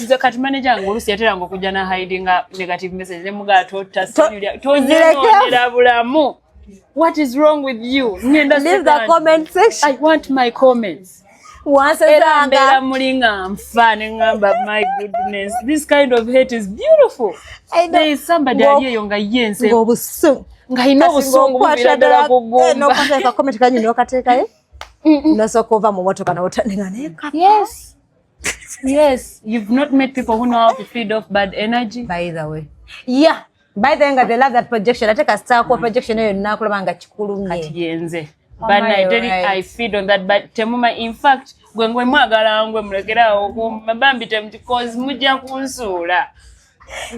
nze kati manager wange oluusi yateranga okujja na hidinga negative message ne mugaa tota tonyononera bulamu. What is wrong with you? Ngenda Leave the second. comment section. I want my comments. Era Wansesanga. mbeera muli nga nfa ne ŋŋamba, "My goodness, this kind of hate is beautiful." I know. There is somebody ali eyo nga ye nse Ng'obusungu. Ng'alina obusungu buviira ddala ku ggumba. Nokwata ka comment kanyu nokateekayo nosooka ova mu motoka notanenga naye Yes, you've not met people who know how to feed off bad energy. By the way, yeah. By then nga they love that projection, ate kasita akuwa projection eyo nakulaba nga kikulumye. Kati yenze. Oh But my I, tell you, right. I feed on that, but temuma, in fact, gwe ngwe mwagala ngwe mulekerawo bambi cause mujja kunsuula.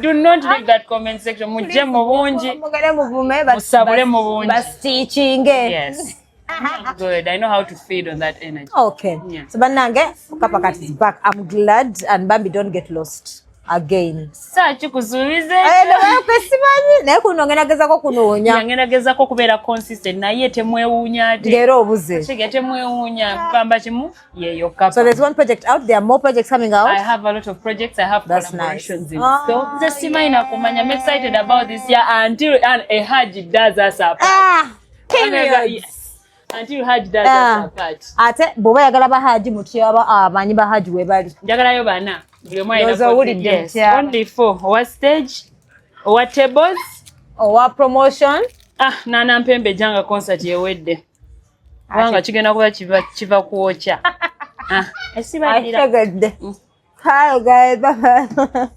Do not leave that comment section. Mujje mu bungi. Mugende muvume, Musabule mu bungi. Bastitchinge. Yes. I'm good. I know how to feed on that energy. Okay. Yeah. So bannange, Kapa Cat is back. I'm glad, and Bambi, don't get lost again. Saakikusuubiza. Eh, naye simanyi, naye kuno ngenda gezaako kunoonya. Ngenda gezaako okubeera consistent, naye temwewuunya ate. Ng'era obuze. Kiga temwewuunya, gamba kimu yeeyo Kapa. So there's one project out, there are more projects coming out. I have a lot of projects. I have That's collaborations nice. in Ah, store. Nze simanyi na kumanya. I'm excited about this year until a Hajj does us apart. Ah, period. Yes. Until Hajj does Ah. us apart. Ate bw'oba oyagala bahaji mutyaba, abamanyi bahaji we bali. Njagalayo bana. Buli omu alina Ndowooza 40. owulidde Yes. Mutyaba. Only four. Owa stage, owa tables. Owa promotion. Ah, Nana Mpembe janga concert ewedde. Kubanga kigenda kuba kiva kwokya. Ah, esibaddira. Ategedde. Hi guys, bye bye.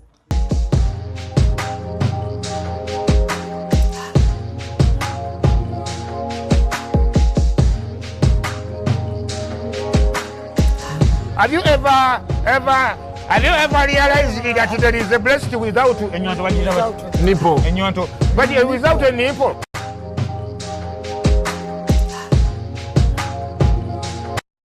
Have you ever, ever, have you ever realized that there is a blessed without Ennyonto bagiyita bati? nipple? Ennyonto. But without a nipple.